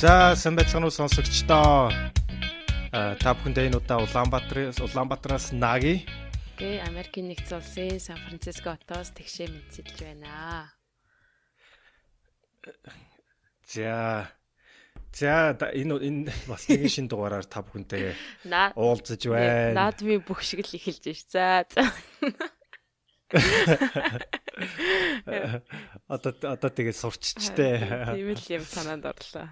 За, сайн байцгаана уу, сонсогчдоо. Та бүхэндээ энэ удаа Улаанбаатараас Наги. Гэ Америкийн нэгдсэн улсын Сан Франциско хотоос тэгшээ мэдчилж байна. За. За, энэ бас нэгэн шинэ дугаараар та бүхэнтэй уулзаж байна. Наадмын бүх шиг л эхэлж ш. За. Одоо тэгээд сурччихтэй. Тийм л юм санаанд орлоо.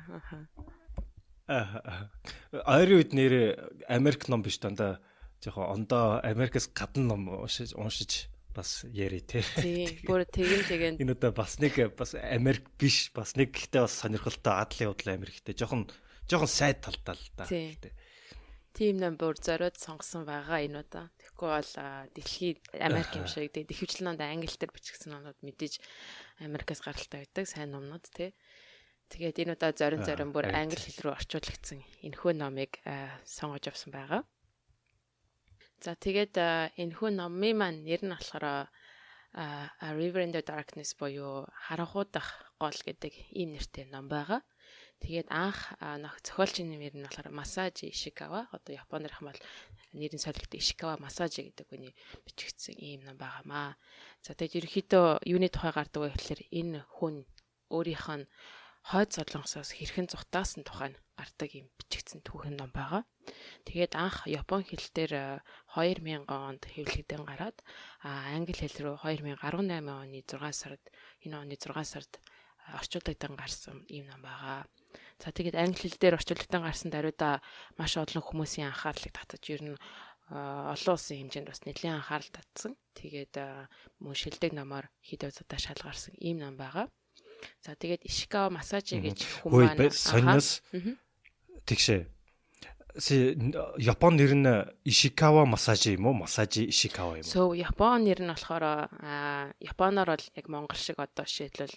Ойрын үед нэр Америк ном биш, дандаа жоохон ондоо Америкээс гадна ном уншиж бас яри те. Тийм, бүр тэгэн тэгэн. Энэ удаа бас нэг бас Америк биш, бас нэг гэхдээ бас сонирхолтой адлын худлаа Америктэй. Жоохон сайд талдаа л да. Гэхдээ тийм ном бүр зориод сонгосон байгаа энэ удаа. Тэгэхгүй бол дэлхийд Америк юм шиг тэгээд ихэвчлэн номд англи дээр бичигдсэн номнууд мэдээж Америкаас гаралтай байдаг сайн номнууд тий. Тэгээд энэ удаа зорин бүр англи хэл рүү орчуулагдсан энэхүү номыг сонгож авсан байгаа. За, тэгээд энэхүү номын маань нэр нь болохоор A River in the Darkness буюу Харанхуй дах гол гэдэг ийм нэртэй ном байгаа. Тэгээд анх зохиолчийн нэр нь болохоор Масажи Ишикава. Одоо японоор их бол нэрийн солигд Ишикава Масажи гэдэг хүний бичигдсэн ийм ном байгаамаа. За, тэгээд ерөнхийдөө юуны тухай гардаг вэ гэхээр энэ хүн өөрийнх нь хойд Солонгосоос хэрхэн зугатаасан тухай нь гардаг ийм бичигдсэн түүхэн ном байгаа. Тэгээд анх япон хэл дээр 2000 онд хэвлэгдэн гараад англи хэл рүү 2018 оны 6 сард, энэ оны 6 сард орчуулагдсан гарсан ийм ном байгаа. За, тэгээд англи хэл дээр орчуулагдсан гарсан даруйда маш олон хүмүүсийн анхаарлыг татаж, ер нь олон улсын хэмжээнд бас нэлээд анхаарал татсан. Тэгээд мөн шилдэг номоор хэд удаа шалгарсан ийм ном байгаа. За, тэгээд Ишикава Масажи гэж хүн маань сониос тэгшээ. Япон нэр нь Ишикава Масажи юм уу? Масажи Ишикава юм уу? So Япон нэр нь болохоор японоор бол яг монгол шиг одоо жишээлбэл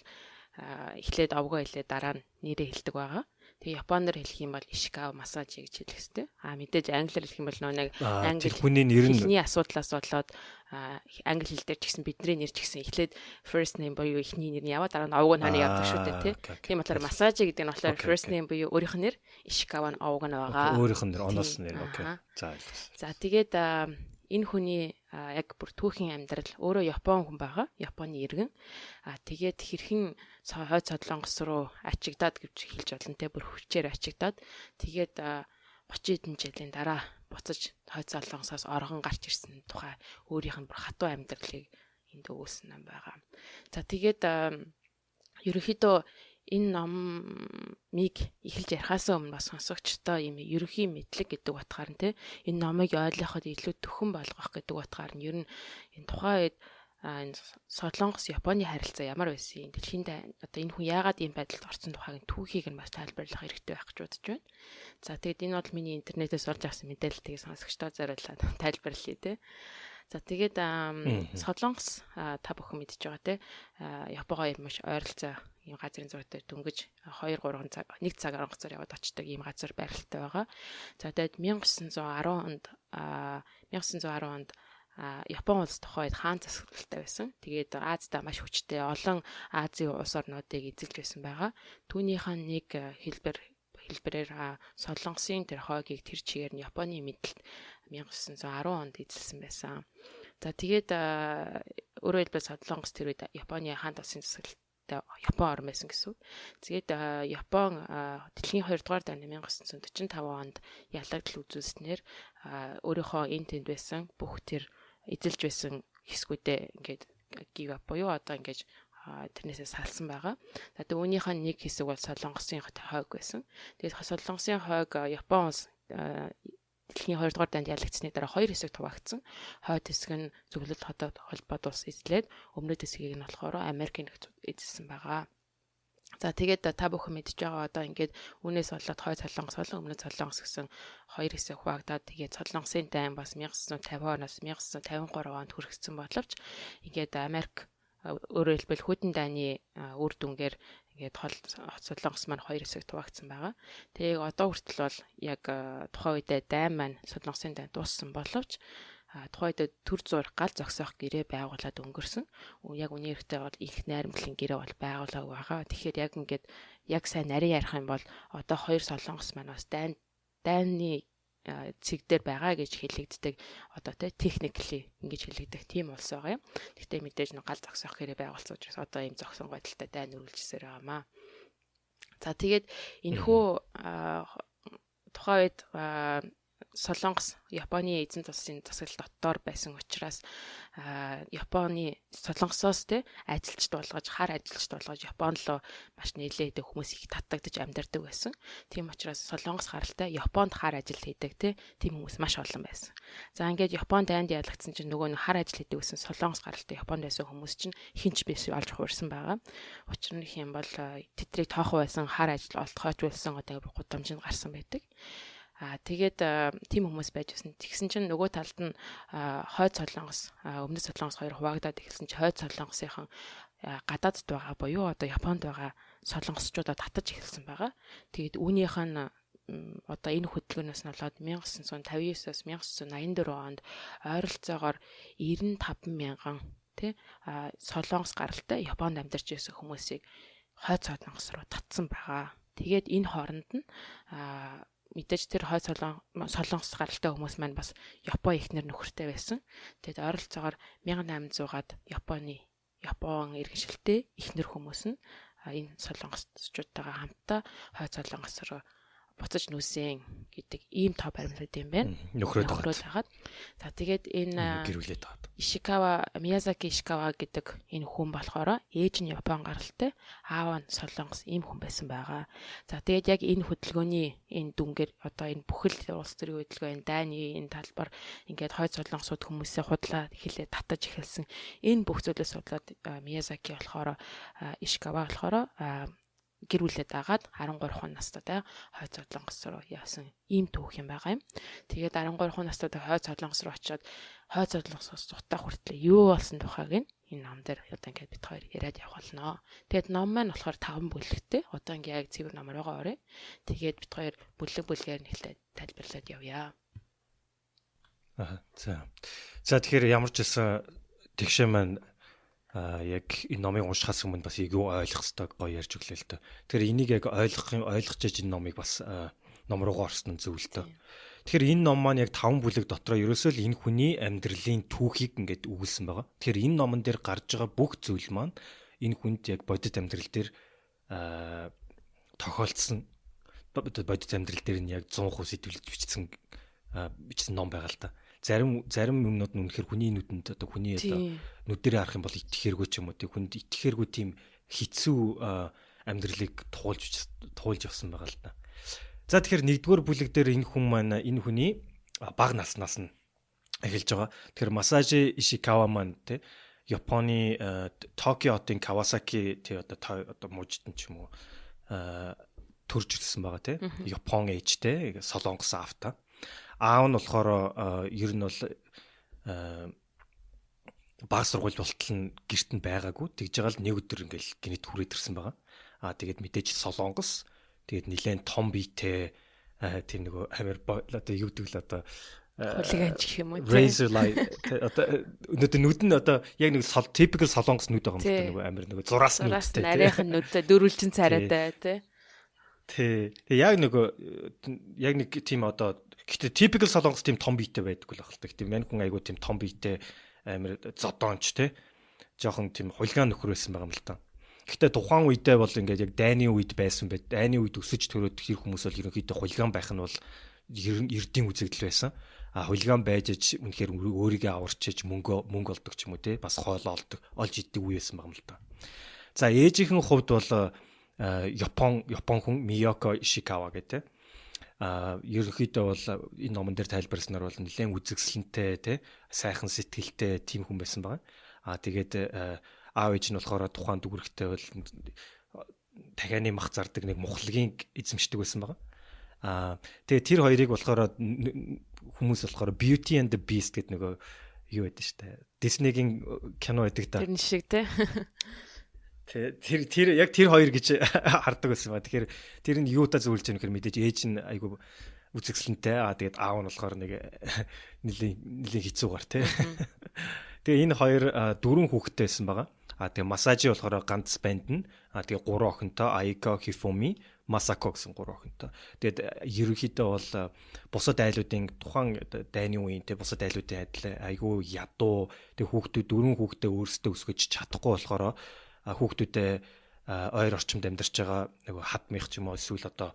эхлээд овгоо хэлээ, дараа нь нэрээ хэлдэг байгаа. Тэгээ японоор хэлэх юм бол Ишикава Масажи гэж хэлэх ёстой. А мэдээж англиар хэлэх юм бол нөө нэг англи хүний нэр нь хэлний асуудлаас болоод англи хэл дээр ч гэсэн бидний нэр ч гэсэн эхлээд first name буюу эхний нэр нь яваа, дараа нь овгоо нь явдаг шүү дээ, тий. Тийм болохоор Масажи гэдэг нь болохоор first name буюу өөрийнх нь нэр, Ишикава нь овг нь байгаа. Өөрийнх нь нэр, оноос нэр. Окей. За, ойлголоо. За, тэгээд энэ хүний яг бүр түүхийн амьдрал, өөрөө Япон хүн байгаа. Японы иргэн. А тэгээд хэрхэн хойд Солонгос руу ачигдаад гэж хэлж болно те, бүр хүчээр ачигдаад тэгээд 30 хэдэн жилийн дараа буцаж хойд Солонгосоос оргон гарч ирсэн тухай өөрийнх нь бүр хатуу амьдралыг энд өгүүлсэн ном байгаа. За, тэгээд ерөнхийдөө энэ номыг эхэлж ярихаас өмнө бас сонсогчдоо ийм ерөнхий мэдлэг гэдэг утгаар нь те, энэ номыг ойлгоход илүү төхөн болгох гэдэг утгаар нь ер нь энэ тухайн үед энэ Солонгос Японы харилцаа ямар байсан, дэлхийн одоо энэ хүн яагаад ийм байдалд орсон тухайг түүхийг нь бас тайлбарлах хэрэгтэй байх гэж бодож байна. За, тэгээд энэ бол миний интернетээс олж авсан мэдээлэл, тэгээ сонсогчдоо зориулаад тайлбарлая те. За, тэгээд Солонгос та бүхэн мэдж байгаа те, Японгоо юм маш ойролцоо ийм газрын зураг дээр дөнгөж 2 3 цаг, 1 цаг онгоцоор яваад очдог ийм газар байралтай байгаа. За, тэгээд 1910 онд Япон улс тухайд хаан засаглалтай байсан. Тэгээд Азидаа маш хүчтэй олон Азийн улс орнуудыг эзэлж байсан байгаа. Түүнийхээ нэг хэлбэрээр Солонгосын тэр хойгийг тэр чигээр нь Японы мэдлэлд 1910 онд эзэлсэн байсан. За, тэгээд өөрөөр хэлбэл Солонгос тэр үед Японы хаан улсын засаглалтай Япон орн байсан гэсэн үг. Тэгээд Япон дэлхийн 2 дугаар дайны 1945 онд ялагдал үзүүлснээр өөрийнхөө энэ тэнд байсан бүх тэр эзэлж байсан хэсгүүдээ ингээд give up буюу одоо ингээд тэрнээсээ салсан байгаа. За, тэгээд үүнийхээ нэг хэсэг бол Солонгосын хойг байсан. Тэгээд Солонгосын хойг Япон улс дэлхийн 2 дугаар дайнд ялагдсаны дараа хоёр хэсэг хуваагдсан. Хойд хэсэг нь Зөвлөлт хотод холбоот улс эзлээд, өмнөд хэсгийг нь болохоор Америкийн нэгдсэн эзэлсэн байгаа. За, тэгээд та бүхэн мэдж байгаа, одоо ингээд үүнээс болоод хойд Солонгос болон өмнөд Солонгос гэсэн хоёр хэсэг хуваагдаад, тэгээд Солонгосын дайн бас 1950 оноос 1953 онд хүргэсэн боловч ингээд Америк, өөрөөр хэлбэл хүйтэн дайны үр дүнгээр ингээд хол Солонгос маань хоёр хэсэг хуваагдсан байгаа. Тэгээ одоо хүртэл бол яг тухайн үедээ дайн маань, Солонгосын дайн дууссан боловч Тухайн үед төр зуур гал зогсоох гэрээ байгуулад өнгөрсөн. Яг үний хэрэгтэй бол их найрамдлын гэрээ бол байгуулаагүй байгаа. Тэгэхээр яг ингээд яг сайн нарийн ярих юм бол одоо хоёр солонгос маань бас дайны цэг дээр байгаа гэж хэлэгддэг, одоо тий, technically ингэж хэлэгдэх тийм улс байгаа юм. Гэхдээ мэдээж нэг гал зогсоох гэрээ байгуулсан учраас одоо ийм зогсон байдалтай дайн үргэлжлэсээр байгаамаа. За, тэгээд энэхүү тухайн үед Солонгос Японы эзэнт улсын засаглал дотор байсан учраас Японы Солонгосоос те ажилчид болгож, хар ажилчид болгож Япон руу маш нэлээд хүмүүс их татагдаж амьдардаг байсан. Тийм учраас Солонгос гаралтай Японд хар ажил хийдэг те тийм хүмүүс маш олон байсан. За, ингээд Японд дайнд ялагдсан чинь нөгөө нэг хар ажил хийдэг байсан Солонгос гаралтай Японд байсан хүмүүс чинь хинч биш олж хуурсан байгаа. Учир нь юм бол тэдрийг тоохон байсан хар ажил олдохойч байсан, одоо гудамжинд гарсан байдаг. Тэгээд тийм хүмүүс байж байсан. Тэгсэн чинь нөгөө талд нь хойд Солонгос, өмнөд Солонгос хоёр хуваагдаад эхэлсэн чинь хойд Солонгосынхан гадаадд байгаа буюу одоо Японд байгаа солонгосчуудаа татаж эхэлсэн байгаа. Тэгээд үүнийх нь одоо энэ хөдөлгөөнөөс нь болоод 1959-оос 1984 онд ойролцоогоор 95 мянган тий солонгос гаралтай Японд амьдарч байсан хүмүүсийг хойд Солонгос руу татсан байгаа. Тэгээд энэ хооронд нь мэдээж тэр хойд Солонгос гаралтай хүмүүс маань бас Япон эхнэр нөхөртэй байсан. Тэгээд ойролцоогоор 1800-аад Япон иргэншилтэй эхнэр хүмүүс нь энэ солонгосчуудтайгаа хамтдаа хойд Солонгос руу буцаж нүүсэн гэдэг ийм тоо баримтлууд юм байна. Нөхрөөд хагаад. За, тэгээд энэ гэрүүлээд хагаад. Ишикава, Миязаки Ишикава гэдэг энэ хүн болохоор ээж нь Япон гаралтай, аав нь Солонгос ийм хүн байсан байгаа. За, тэгээд яг энэ хөдөлгөөний энэ дүнгээр одоо энэ бүхэл улс төрийн хөдөлгөөн, энэ дайны энэ талбар ингээд хойд солонгосууд хүмүүсээ худлаа эхлээ татаж эхэлсэн. Энэ бүх зүйлээс болоод Миязаки болохоор, Ишикава болохоор гэр бүлээ дагаад 13 настай хойд Солонгос руу явсан ийм түүх юм байгаа юм. Тэгээд 13 настай хойд Солонгос руу очиод хойд Солонгосоос зутаа хүртлээ юу болсон тухайг нь энэ ном дээр одоо ингээд бид хоёр яриад явах болно. Тэгээд ном маань болохоор 5 бүлэгтэй. Одоо ингээд яг цэвэр ном руугаа оръё. Тэгээд бид хоёр бүлэг бүлгээр нь эхлээд тайлбарлаад явъя. Аа, за. За, тэгэхээр ямар ч байсан тэгшээ маань яг энэ номыг уншихаас өмнө бас юу ойлгох ёстойг гоё ярьж өглөө л дөө. Тэгэхээр энийг яг ойлгох юм, ойлгож яж энэ номыг бас ном руугаа орсон нь зөв л дөө. Тэгэхээр энэ ном маань яг 5 бүлэг дотроо ерөөсөө л энэ хүний амьдралын түүхийг ингээд өгүүлсэн байгаа. Тэгэхээр энэ номон дээр гарч байгаа бүх зүйл маань энэ хүнд яг бодит амьдрал дээр тохиолдсон, бодит амьдрал дээр нь яг 100% сэтгүүлж бичсэн ном байгаа л та. Зарим юмнууд нь үнэхээр хүний нүдэнд, одоо хүний одоо нүдэрээ харах юм бол итгэхэргүй ч юм уу, тийм, хүнд итгэхэргүй тийм хэцүү амьдралыг туулж явсан байгаа л да. За, тэгэхээр нэгдүгээр бүлэг дээр энэ хүн маань, энэ хүний бага наснаас нь эхэлж байгаа. Тэгэхээр Масажи Ишикава маань тий Японы Токио хотын Кавасаки тий одоо мужид ч юм уу төрж ирсэн байгаа тий. Япон ээжтэй, Солонгос аавтай. Аав нь болохоор ер нь бол баг сургууль болтол нь гэрт нь байгаагүй. Тэгж байгаа л нэг өдөр ингээл гинэт хүрээд ирсэн байгаа. Аа, тэгээд мэдээж Солонгос, тэгээд нилээн том биетэй, тийм нөгөө амир одоо юу гэдэг л одоо хулиган ч гэх юм уу. Razor light одоо өнөөдөр нүд нь одоо яг нэг typical Солонгос нүд байгаа юм л да, нөгөө амир нөгөө зураас нүдтэй. Нарийнхан нүдтэй, дөрвөлжин царайтай тий. Тий. Тэгээ яг нөгөө яг нэг тийм одоо гэтээ typical Солонгос тийм том биетэй байдаггүй л байх л та. Гэтэ мань хүн айгуу тийм том биетэй, амир зодоонч те. Жохон тийм хулиган нөхөр байсан байгаа юм л та. Гэхдээ тухайн үедээ бол ингээд яг дайны үед байсан байт. Дайны үед өсөж төрөөд тэр хүмүүс бол ерөнхийдөө хулиган байх нь бол ердийн үзэгдэл байсан. А хулиган байж аж үнэхээр өөрийгөө аварчиж мөнгө олдог ч юм уу те, бас хоол олдог, олж иддэг үе байсан байгаа юм л та. За, ээжийнхэн хувьд бол Япон хүн Миёко Ишикава гэдэг. А ерөнхийдөө бол энэ номон дээр тайлбарласнаар бол нэлээд үзэгсэлэнтэй те, сайхан сэтгэлтэй тийм хүн байсан байгаа. А тэгээд аав ээж нь болохоор тухайн дүгрэхтэй бол дахианы мах зардаг нэг мухлагийн эзэмшдэг байсан байгаа. А тэгээд тэр хоёрыг болохоор хүмүүс болохоор Beauty and the Beast гэдэг нөгөө юу байдаг штэ. Disney-гийн кино байдаг та. Тэр шиг те. Тэр тэр яг тэр хоёр гэж хардаг байсан ба. Тэгэхээр тэр нь юутай зөвлөж байгаа нөхөр мэдээж ээж нь айгу Үзэгсэлэнтэй. Аа тэгээд аав нь болохоор нэг нэлийн хэцүүгаар те. Тэгээ энэ хоёр дөрвөн хүүхэдтэй байсан байгаа. Аа тэгээ Масажи болохоор ганц банд нь. Аа тэгээ гурван охинтой Аика, Хифуми, Масако гэсэн гурван охинтой. Тэгээд ерөнхийдөө бол бусад айлуудын тухайн дайны үеийн те бусад айлуудын адил айгүй ядуу тэг хүүхдүүд дөрвөн хүүхдээ өөрсдөө өсгөж чадахгүй болохоор хүүхдүүдээ ойр орчимд амьдарч байгаа нөгөө хадмих ч юм уу эсвэл одоо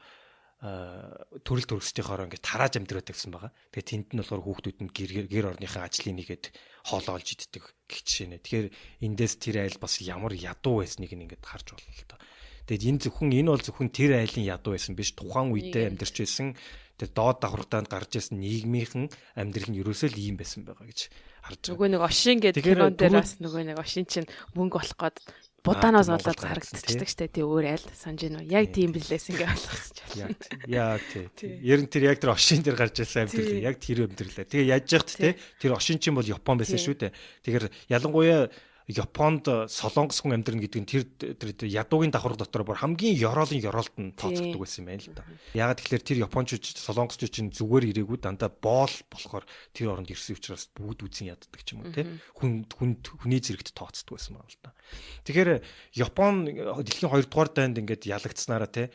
төрөл төрөстийнхоороо ингээд тарааж амьдраад гэсэн байгаа. Тэгээ тэнд нь болохоор хүүхдүүд нь гэр орныхаа ажлыг нэгээд хоолоо олж иддэг гэх жишээ нэ. Тэгэхээр эндээс тэр айл бас ямар ядуу байсныг нь ингээд харж болно л доо. Тэгээд энэ зөвхөн энэ бол зөвхөн тэр айлын ядуу байсан биш, тухайн үедээ амьдарч байсан тэр доод давхаргаанд гарч ирсэн нийгмийнхэн амьдрал нь ерөөсөө л ийм байсан байгаа гэж харж байгаа. Нөгөө нэг ошин гэдэг кинон дээр бас нөгөө нэг ошин чинь мөнгө олох гээд будаанаас болоод харагдчихдаг штэ тий өөр айл санаж гинүү. Яг тийм билээс ингээ ойлгосч байна. Яг тий. Ер нь тэр яг тэр ошин дээр гарч ирсэн амьдрал яг тэр амьдралаа. Тэгээ яаж яхад тий тэр ошин чинь бол Япон байсан шүү дээ. Тэгэхээр ялангуяа Японд солонгос хүн амьдрна гэдэг нь тэр тэр ядуугийн давхарга дотор бүр хамгийн ёроолын ёроолт нь тооцогддог байсан юм байна л да. Яагаад тэгэхээр тэр японочууд солонгосчууд чинь зүгээр ирээгүй дандаа боол болохоор тэр оронд ирсэн учраас бүгд үзэн яддаг ч юм уу те. Хүн хүний зэрэгт тооцдог байсан байна л да. Тэгэхээр Япон дэлхийн 2 дугаар дайнд ингээд ялагдсанараа те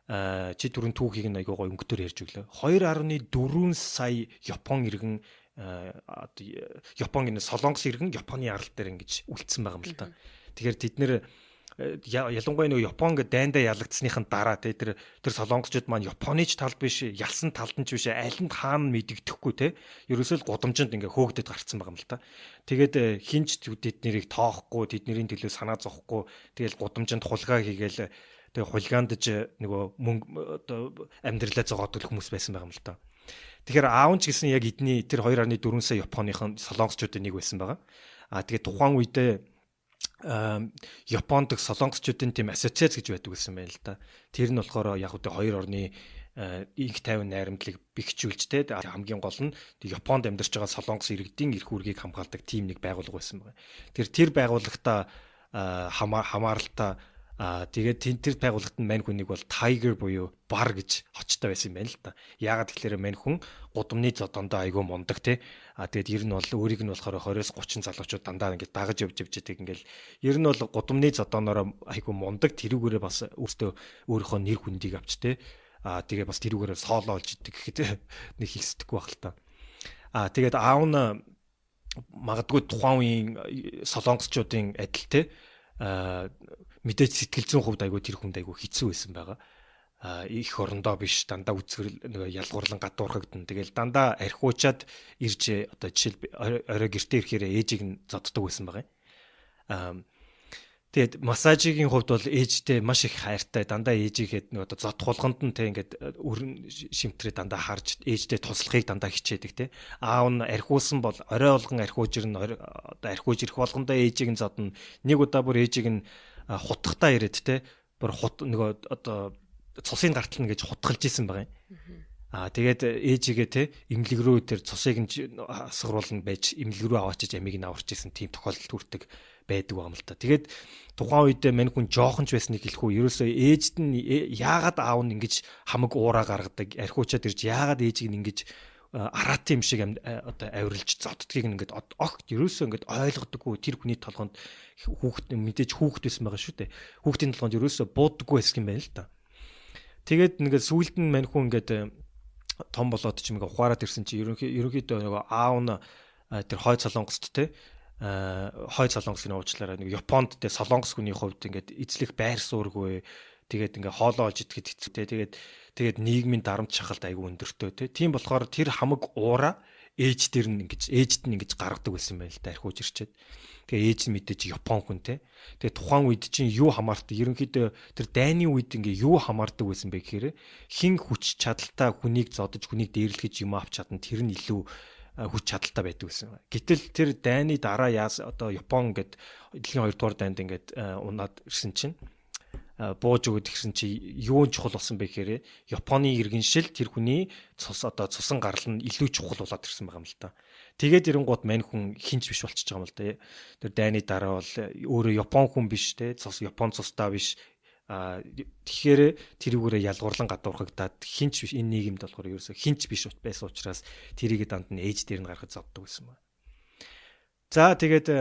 чи түрүүн түүхийг нь айгуу гоё өнгөтөр ярьж өглөө. 2.4 сая Япон иргэн Япон гэнэ солонгос иргэн Японы арал дээр ингэж үлдсэн байгаа юм л та. Тэгэхээр тэд нэр ялангуяа нөгөө Япон гэ дайндаа ялагдсныхан дараа те тэр солонгосчууд маань Японы ч тал биш, ялсан талд нь ч биш, аль нь хаана мэдэгдэхгүй те. Ерөөсөө л гудамжинд ингээ хөөгдөд гарцсан байгаа юм л та. Тэгээд хинч тэд нэрийг тоохгүй, тэдний төлөө санаа зовхгүй, тэгэл гудамжинд хулгай хийгээл тэгээ хулгаандж нөгөө мөнгө одоо амьдралаа зогоодог хүмүүс байсан байгаа юм л та. Тэгэхээр аав нь ч гэсэн яг эдний тэр 2.4 сая Японыхон солонгосчуудын нэг байсан байгаа. А тэгээд тухайн үедээ Японд дэх солонгосчуудын тийм ассоциац гэж байдаг гэсэн байна л да. Тэр нь болохоор яг үгүй хоёр орны инх тайван найрамдлыг бэхжүүлж те хамгийн гол нь Японд амьдарч байгаа солонгос иргэдийн эрх үүргийг хамгаалдаг тийм нэг байгууллага байсан байгаа. Тэр байгууллагатаа хамааралтай тэгээд тэр байгууллагт нь мань хүнийг бол Tiger буюу бар гэж очтой байсан юм байна л да. Яагаад тэгэхээр мань хүн гудамны зодондоо айгүй мундаг те. Тэгээд ер нь бол өөрийг нь болохоор 20-30 залуучууд дандаа ингээд дагаж явж явж идэг ингээл ер нь бол гудамны зодоноороо айгүй мундаг тэрүүгээрээ бас өөртөө өөрийнхөө нэр хүндийг авч те. Тэгээ бас тэрүүгээрээ соолоо олж идэг гэхэд нэг хийсдэхгүй байх л та. Тэгээд аав нь магадгүй тухайн үеийн солонгосчуудын адил те мэдээж сэтгэл зүйн хувьд айгүй тэр хүнд айгүй хэцүү байсан байгаа. Их орондоо биш дандаа үзгэрэл нөгөө ялгуурлан гадуурхагдан. Тэгэл дандаа архиуучаад ирж одоо жишээл орой гэртээ ирэхээр ээжийг нь зоддог байсан байгаа юм. Тэгээд массажигийн хувьд бол ээжтэй маш их хайртай. Дандаа ээжигээд нөгөө одоо зодох болгонд нь те ингээд өрн шимтрээ дандаа харж ээжтэй туслахыг дандаа хичээдэг те. Аав нь архиусан бол орой болгон архиуж ирнэ, одоо архиуж ирэх болгондоо ээжийг нь зодно. Нэг удаа бүр ээжийг нь хутгахтаа ирээд те бүр хут нөгөө одоо цусыг гартална гэж хутгалж исэн байгаа юм. Тэгээд ээжигээ те имлэг рүү тэр цусыг нь асгаруулна байж имлэг рүү аваачиж амийг нь аварч исэн тийм тохиолдол хүрдэг байдаг юм л та. Тэгээд тухайн үедээ мань хүн жоохон ч байсныг хэлэхгүй. Ерөөсөө ээжд нь яагаад аав нь ингэж хамаг уураа гаргадаг, архиучаад ирж яагаад ээжийг нь ингэж араат юм шиг одоо авиралж зоддгийг ингээд огт ерөөсөө ингээд ойлгодоггүй. Тэр хүний толгоонд хүүхэд мэдээж хүүхэд байсан байгаа шүү дээ. Хүүхдийн толгоонд ерөөсөө бууддаггүй байсан юм байна л та. Тэгээд ингээд сүүлд нь мань хүн ингээд том болоод ч юм ингээ ухаарад ирсэн чи ерөнхийдөө нөгөө аав нь тэр хойд солонгост те хойд солонгосын уучлаарай нэг Японд те солонгос хүний хувьд ингээд эзлэх байр суургүй тэгээд ингээ хоолоо олж идэхэд хэцүү те тэгээд нийгмийн дарамт шахалт айгүй өндөртөө те тийм болохоор тэр хамаг уура ээж дээр нь ингэж ээжд нь ингэж гаргадаг байсан юм байна л да архиуж ирчээд. Тэгээ ээж нь мэдээж Япон хүн те. Тэгээ тухайн үед чинь юу хамаардаг ерөнхийдөө тэр дайны үед ингээ юу хамаардаг байсан бэ гэхээр хин хүч чадалтай хүнийг зодож хүнийг дээрлэж юм авч чадна тэр нь илүү хүч чадалтай байдаг гэсэн. Гэтэл тэр дайны дараа яас одоо Япон гээд дэлхийн 2 дугаар дайнд ингээд унаад ирсэн чинь бууж өгöd гисэн чи юу чухал болсон бэ гэхээр Японы иргэншил тэр хүний цус одоо цусан гарал нь илүү чухал болоод ирсэн байгаа юм л та. Тэгээд ирэнгуут мань хүн хинч биш болчихж байгаа юм л да. Тэр дайны дараа бол өөрөө Япон хүн биш те цус Япон цустай биш А тэгэхээр тэрүүгээрээ ялгуурлан гадуурхагдаад хинч биш энэ нийгэмд болохоор ерөөсө хинч биш байсан учраас тэрийг данд нь ээж дээр нь гаргаж зоддог байсан байна. За тэгээд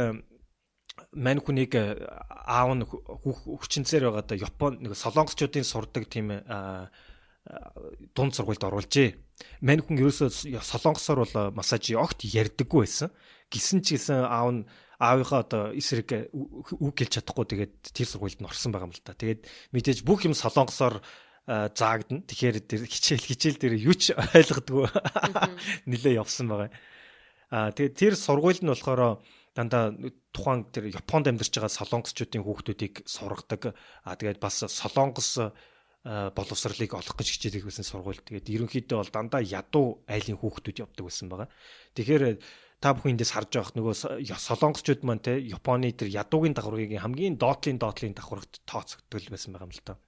мань хүнийг аав нь хүчинцээр байгаадаа Япон нэг солонгосчуудын сурдаг тийм дунд сургуульд оруулжээ. Мань хүн ерөөсөө солонгосоор бол массажи огт ярьдаггүй байсан. Гисэн ч гэсэн аав нь аавынхаа одоо эсрэг үг хэлж чадахгүй тэгээд тэр сургуульд нь орсон байгаа юм л та. Тэгээд мэдээж бүх юм солонгосоор заагдана. Тэгэхээр тэр хичээл дээр юу ч ойлгодгүй нилээ явсан байгаа. Тэгээд тэр сургууль нь болохоор дандаа тухайн тэр Японд амьдарч байгаа солонгосчуудын хүүхдүүдийг сургадаг. Тэгээд бас солонгос боловсролыг олох гэж хичээдэг байсан сургууль. Тэгээд ерөнхийдөө бол дандаа ядуу айлын хүүхдүүд явдаг байсан байгаа. Тэгэхээр та бүхэн эндээс харж байгаа нөгөө солонгосчууд маань те Японы тэр ядуугийн давхаргыг хамгийн доотлын давхаргад тооцогддог байсан байгаа юм л та.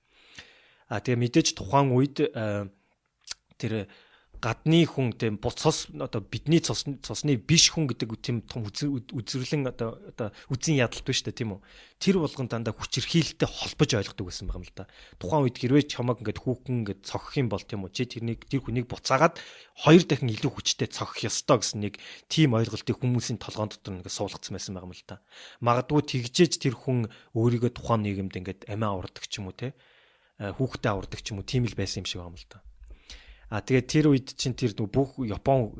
Тэгээ мэдээж тухайн үед тэр гадны хүн тийм цус одоо бидний цусны биш хүн гэдэг тийм том үзэрлэн одоо үзэн ядалт биш үү тийм үү. Тэр болгон дандаа хүчирхийлэлтэй холбож ойлгодог байсан байгаа юм л да. Тухайн үед хэрвээ чамаг ингээд хүүхэн ингээд цогх юм бол тийм үү, чи тэрнийг тэр хүнийг буцаагаад хоёр дахин илүү хүчтэй цогх ёстой гэсэн нэг тийм ойлголтыг хүмүүсийн толгоон дотор ингээд суулгацсан байсан байгаа юм л да. Магадгүй тэгжээж тэр хүн өөрийгөө тухайн нийгэмд ингээд амиа авардаг ч юм уу те, хүүхдээ авардаг ч юм уу, тийм л байсан юм шиг байгаа юм л да. Тэгээд тэр үед чинь тэр нөгөө бүх Япон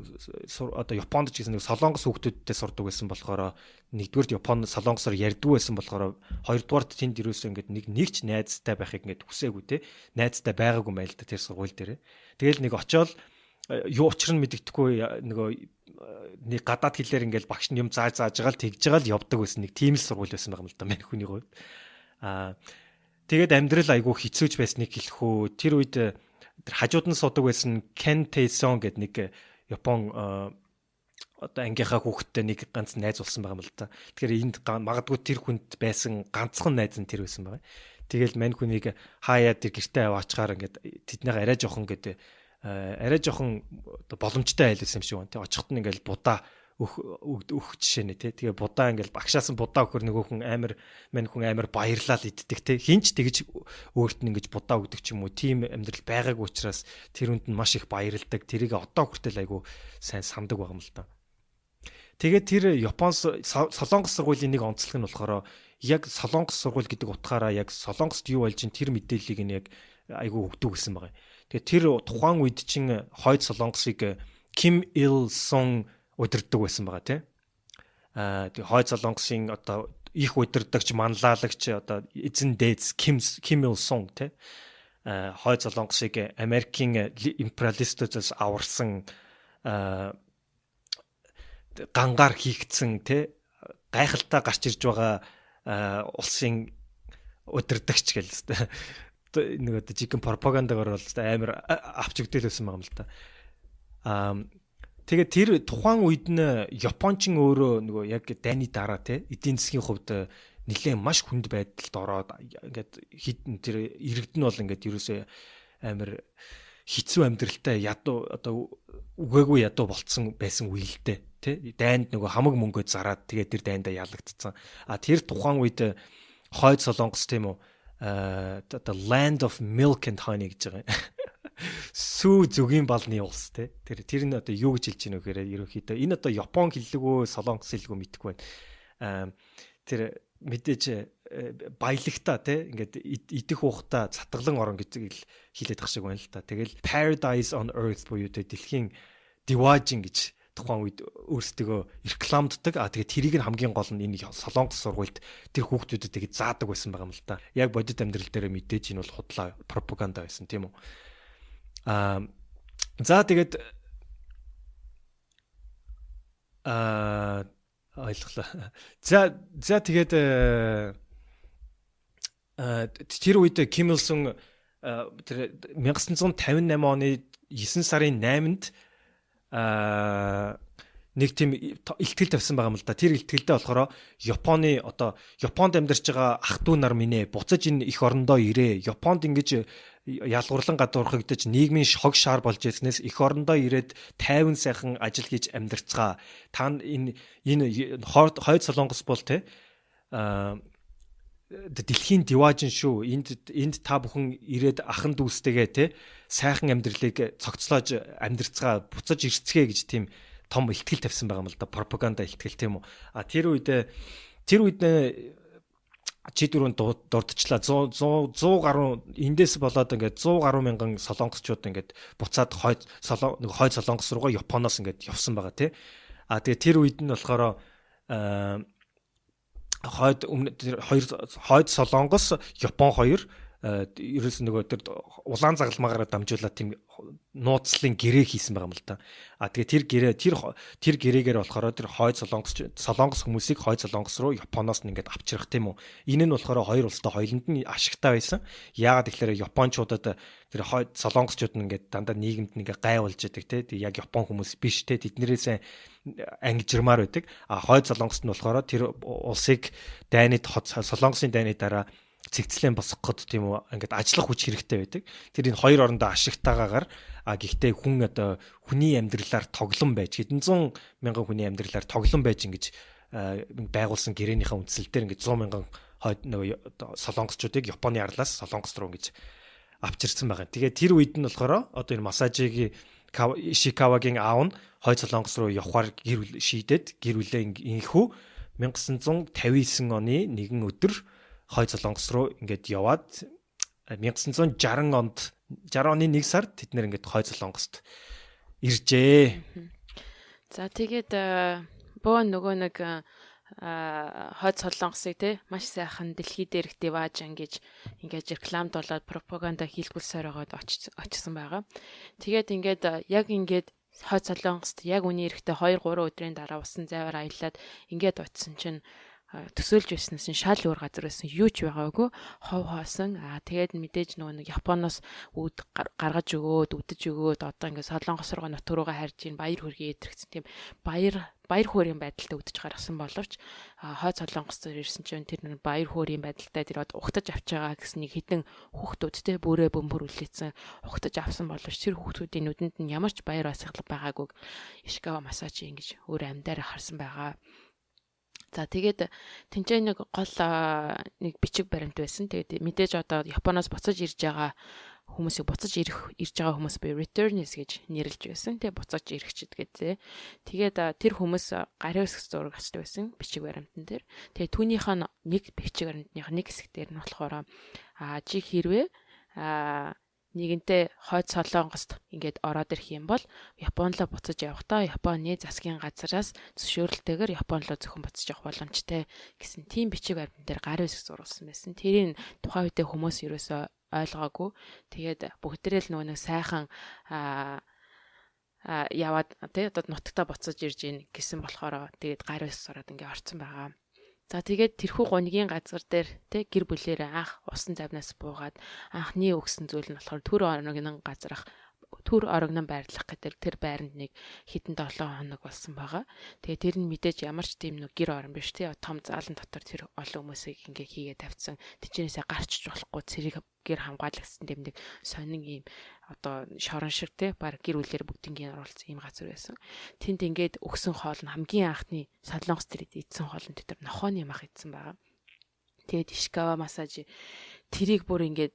одоо Японд ч гэсэн нэг солонгос хүүхдүүдтэй сурдаг байсан болохоор нэгдүгээрт Япон солонгосоор ярьдгүй байсан болохоор хоёрдугаарт тэнд ерөөсөө ингээд нэг ч найзтай байхыг ингээд хүсээгүй те, найзтай байгаагүй юм байл та тэр сургууль дээр. Тэгэл нэг очиод юу учир нь мэддэхгүй нөгөө нэг гадаад хэлээр ингээд багш нь юм зааж байгаа л тэгж байгаа л явдаг байсан нэг тийм л сургууль байсан байгаа юм л да мань хүний хувьд. Тэгээд амьдрал айгүй хэцүүж байсныг хэлэх үү. Тэр үед тэр хажууд нь суудаг байсан Ken Tae-sung гэдэг нэг Япон одоо ангийнхаа хүүхэдтэй нэг ганц найз болсон байгаа юм л да. Тэгэхээр энд магадгүй тэр хүнд байсан ганцхан найз нь тэр байсан байгаа. Тэгэл мань хүнийг хаяа тэр гэртээ аваачгаар ингээд тэднийгээ арай жоохон гэдэг арай жоохон одоо боломжтой айл байсан юм шиг байна. Тэг очихт нь ингээд будаа өөх жишээ нэ тий. Тэгээ будаа ингээл багшаасан будаа өгөхөр нөгөө хүн амар мань хүн амар баярлал иддэг тий. Хинч тэгж өөрт нь ингэж будаа өгдөг ч юм уу тийм амьдрал байгаагүй учраас тэр хүнд нь маш их баярладаг. Тэрийг одоо хүртэл айгу сайн сандаг байгаа юм л да. Тэгээд тэр Япон солонгос сургуулийн нэг онцлог нь болохоор яг солонгос сургууль гэдэг утгаараа яг солонгост юу болж ин тэр мэдээллийг нь яг айгу өгдөг гэсэн байгаа. Тэгээд тэр тухайн үед чинь хойд солонгосыг Ким Ил Сун удирддаг байсан байгаа тий. Тэг хойд солонгосын одоо их удирдагч, манлайлагч одоо эзэн дээдс Ким Ил Сун тий. Хойд солонгосыг Америкийн империалистуудаас аварсан гангаар хийгдсэн тий. Гайхалтай гарч ирж байгаа улсын удирдагч гэл нэг одоо жинхэнэ пропагандагаар бол амар авч өгдөг байсан байгаа юм л та. Тэгээд тэр тухайн үед нь Япончин өөрөө нөгөө яг дайны дараа те эдийн засгийн хувьд нэлээд маш хүнд байдалд ороод ингээд хідэн тэр иргэд нь бол ингээд ерөөсөө амар хэцүү амьдралтай ядуу одоо үгээгүй ядуу болцсон байсан үеэлтэй те дайнд нөгөө хамаг мөнгөө зараад тэгээд тэр дайндаа ялагдцсан. А тэр тухайн үед хойд солонгос тийм үү одоо land of milk and honey гэж байгаа юм. Сүү зүгийн балны улс те. Тэр нь одоо юу гэж хэлж ийнө гэхээр ерөнхийдөө энэ одоо Япон хэллэгөө солонгос хэллэгөө мэдэхгүй байна. Тэр мэдээж баялагта те ингээд идэх уухта цатгалан орон гэж хэлээд тах шиг байна л та. Тэгэл paradise on earth буюу те дэлхийн диважин гэж тухайн үед өөрсдөө рекламддаг. А тэгээ тэрийг нь хамгийн гол нь энэ солонгос сургуульд тэр хүүхдүүдэд тэгээд заадаг байсан байгаа юм л та. Яг бодит амьдрал дээр мэдээж энэ бол худлаа пропаганда байсан тийм үү. За тэгээд ойлголоо. За тэгээд тэр үед Ким Ил Сун тэр 1958 оны 9 сарын 8-нд нэг тийм илтгэл тавьсан байгаа юм л да. Тэр илтгэлдээ болохоор Японы одоо Японд амьдарч байгаа ах トゥ нар минь ээ буцаж энэ их орондоо ирээ. Японд ингэж ялгуурлан гадуурхагдаж нийгмийн хог шаар болж ирснээс эх орондоо ирээд тайван сайхан ажил хийж амьдарцгаа. Та энэ хойд солонгос бол те Дэлхийн диваажин шүү. Энд та бүхэн ирээд ахан дүүстэйгээ те сайхан амьдралыг цогцлоож амьдрцгаа, буцаж ирцгээ гэж тийм том илтгэл тавьсан байгаа юм л да. Пропаганда илтгэл, тийм үү. А тэр үед чи дөрөв дурдчлаа, 100 100 гаруй, эндээс болоод ингээд 100 гаруй мянган солонгосчууд ингээд буцаад хойд солон нэг хойд Солонгос руугаа Японоос ингээд явсан байгаа, тий. А тэгээ тэр үед нь болохоор хойд өмнө тэр хоёр, хойд Солонгос, Япон хоёр ерөөс нөгөө тэр улаан загалмаагаараа дамжуулаад тийм нууцлын гэрээ хийсэн байгаа юм л да. А тэгээ тэр гэрээ тэр тэр гэрээгээр болохоор тэр хойд Солонгос Солонгос хүмүүсийг хойд Солонгос руу Японоос нь ингээд авчрах, тийм үү. Энэ нь болохоор хоёр улстай хоёуланд нь ашигтай байсан. Яагаад гэхээр Япончуудад тэр хойд Солонгосчууд нь ингээд дандаа нийгэмд нь ингээд гай болж идэг те. Яг Япон хүмүүс биш те. Тэднэрээс ангижирмаар байдаг. А хойд Солонгост нь болохоор тэр улсыг дайны, Солонгосын дайны дараа цэгцлэн босгоход, тийм үү, ингээд ажиллах хүч хэрэгтэй байдаг. Тэр энэ хоёр орондоо ашигтайгаагаар, а гэхдээ хүн одоо хүний амьдралаар тоглон байж, хэдэн зуун мянган хүний амьдралаар тоглон байж ингэж байгуулсан гэрээнийхээ үндсэл дээр ингээд 100 мянган хойд нөгөө солонгосчуудыг Японы арлаас Солонгос руу ингэж авчирсан байгаа. Тэгээд тэр үед нь болохоор одоо энэ Масажигийн Ишикавагийн аав нь хойд Солонгос руу явахаар гэр бүл шийдээд, гэр бүлээ инхүү 1959 оны нэгэн өдөр хойд Солонгос руу ингээд яваад 1960 онд, 60 оны 1 сард тэд нэр ингээд хойд Солонгост иржээ. За, тэгээд бөө нөгөө нэг хойд Солонгосыг те маш сайхан дэлхий дээрх диваажин гэж ингээд рекламд болоод пропаганда хийлгүүлсээр байгаад очсон байгаа. Тэгээд ингээд яг ингээд хойд Солонгост яг үний эрэхтэй 2 3 өдрийн дараа усан зайвар аялаад ингээд очисон чинь төсөөлж байснаас нь шал өөр газар байсан. Юу ч байгаагүй. Хов хоосон. Аа, тэгээд мэдээж нөгөө нэг Японоос үд гаргаж өгөөд, үдэж өгөөд, одоо ингээд Солонгос руугаа, нутг руугаа харж ийн баяр хүргэе идэрхсэн тийм баяр баяр хөөрийн байдалтай үдэж гаргасан боловч хойд Солонгос дээр ирсэн чинь тэр нэг баяр хөөрийн байдалтай тэр одоо угтаж авч байгаа гэсэн нэг хідэн хүүхдүүд те бүрээ бөмбөр үлээсэн угтаж авсан боловч тэр хүүхдүүдийн нүдэнд нь ямар ч баяр баясгалан байгаагүйг Ишикава Масачи ингэж өөр амьдаараа харсан байгаа. За, тэгээд тэнцээ нэг гол нэг бичиг баримт байсан. Тэгээд мэдээж одоо Японоос буцаж ирж байгаа хүмүүсийг, буцаж ирж байгаа хүмүүс буюу returnees гэж нэрлэж байсан. Тэгээ буцаж ирэхчид гэдэг. Тэгээд тэр хүмүүс гарын үсэг зураг авчдаг байсан бичиг баримтан дээр. Тэгээд түүнийхээ нэг бичиг баримтных нэг хэсэг дээр нь болохоор чи хэрвээ нэгэнтээ хойд Солонгост ингээд ороод ирэх юм бол Япон руу буцаж явахдаа Японы засгийн газараас зөвшөөрөлтэйгээр Япон руу зөвхөн буцаж явах боломжтой гэсэн тийм бичиг баримтан дээр гарын үсэг зурулсан байсан. Тэрийг тухайн үедээ хүмүүс ерөөсөө ойлгоогүй. Тэгээд бүгдээрээ л нөгөө нэг сайхан яваад тий одоо нутагтаа буцаж ирж гин гэсэн болохоор тэгээд гарын үсэг зураад ингээ орцсон байгаа. За, тэгээд тэрхүү гунигийн газар дээр тэ гэр бүлээрээ анх усан завнаас буугаад анхны өгсөн зүйл нь болохоор төр орогнон газрах, төр орогнон байрлах гэдэг тэр байранд нэг хэдэн 7 хоног болсон байгаа. Тэгээ тэр нь мэдээж ямар ч тийм нэг гэр орон биш тий, том заалан дотор тэр олон хүмүүсийг ингээ хийгээ тавьсан. Тэчнээсээ гарчж болохгүй цэрэг гэр хамгаалагдсан тийм нэг сонин ийм одоо шорон шиг те баг гэр бүлээр бүгднийг оруулсан ийм газар байсан. Тэнд ингээд өгсөн хоол нь хамгийн анхны Солонгос тэр идсэн хоол нь тэр нохооны мах идсэн байгаа. Тэгээд Ишикава Масажи тэрийг бүр ингээд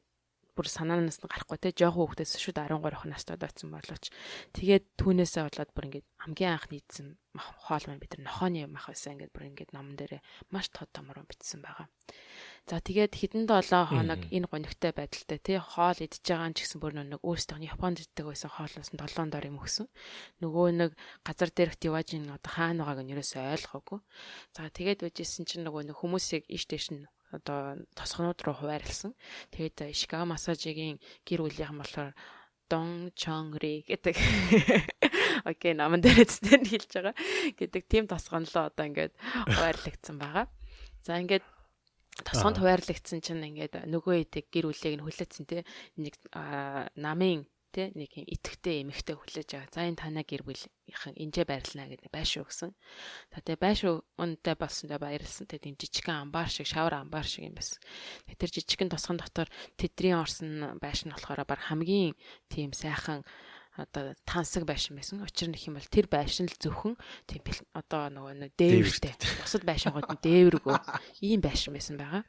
бүр санаанаас нь гарахгүй те, жоохон хүүхдээс шүд 13 настай очсон боловч тэгээд түүнээсээ болоод бүр ингээд хамгийн анхны идсэн хоол маань бид нар нохооны мах байсан ингээд бүр ингээд номон дээрээ маш тод томрон бичсэн байгаа. За, тэгээд хэдэн 7 хоног энэ гунигтай байдалтай тий хоол идж байгаа нь ч гэсэн бүр нэг өөрсдөө Японд иддэг байсан хоолноос нь 7 дор юм өгсөн. Нөгөө нэг газар дээрх диважин одоо хаана байгааг нь ерөөсөө ойлгоогүй. За, тэгээд байжсэн чинь нөгөө нэг хүмүүсийг ийш тийш нь одоо тосгонууд руу хуваарлсан. Тэгээд Ишикава Масажигийн гэр бүлийнхэн болохоор Дон Чонгри гэдэг, окей, наман дээр эцдэр хэлж байгаа гэдэг тийм тосгонлоо одоо ингээд хуваарлагдсан байгаа. За, ингээд тосгонд хуваарлагдсан чинь ингээд нөгөө эдэг гэр бүлийг нь хүлээсэн те, нэг намын те нэг юм итгэвтэй эмэгтэй хүлээж байгаа. За, энэ танаа гэр бүлийнхэн энжээ байрлана гэдэг байшин өгсөн. За, тэгээ байшин үнэтэй болсондоо баярлсан. Тэгээ тийм жижигхэн амбар шиг, шавар амбар шиг юм байсан. Тэгээ тэр жижигхэн тосгон дотор тэдний орсон байшин болохоор баг хамгийн тийм сайхан одоо тансаг байшин байсан. Учир нь их юм бол тэр байшин л зөвхөн тийм одоо нөгөө нэг дээвэртэй. Бусад байшингууд нь дээвэргүй ийм байшин байсан байгаа.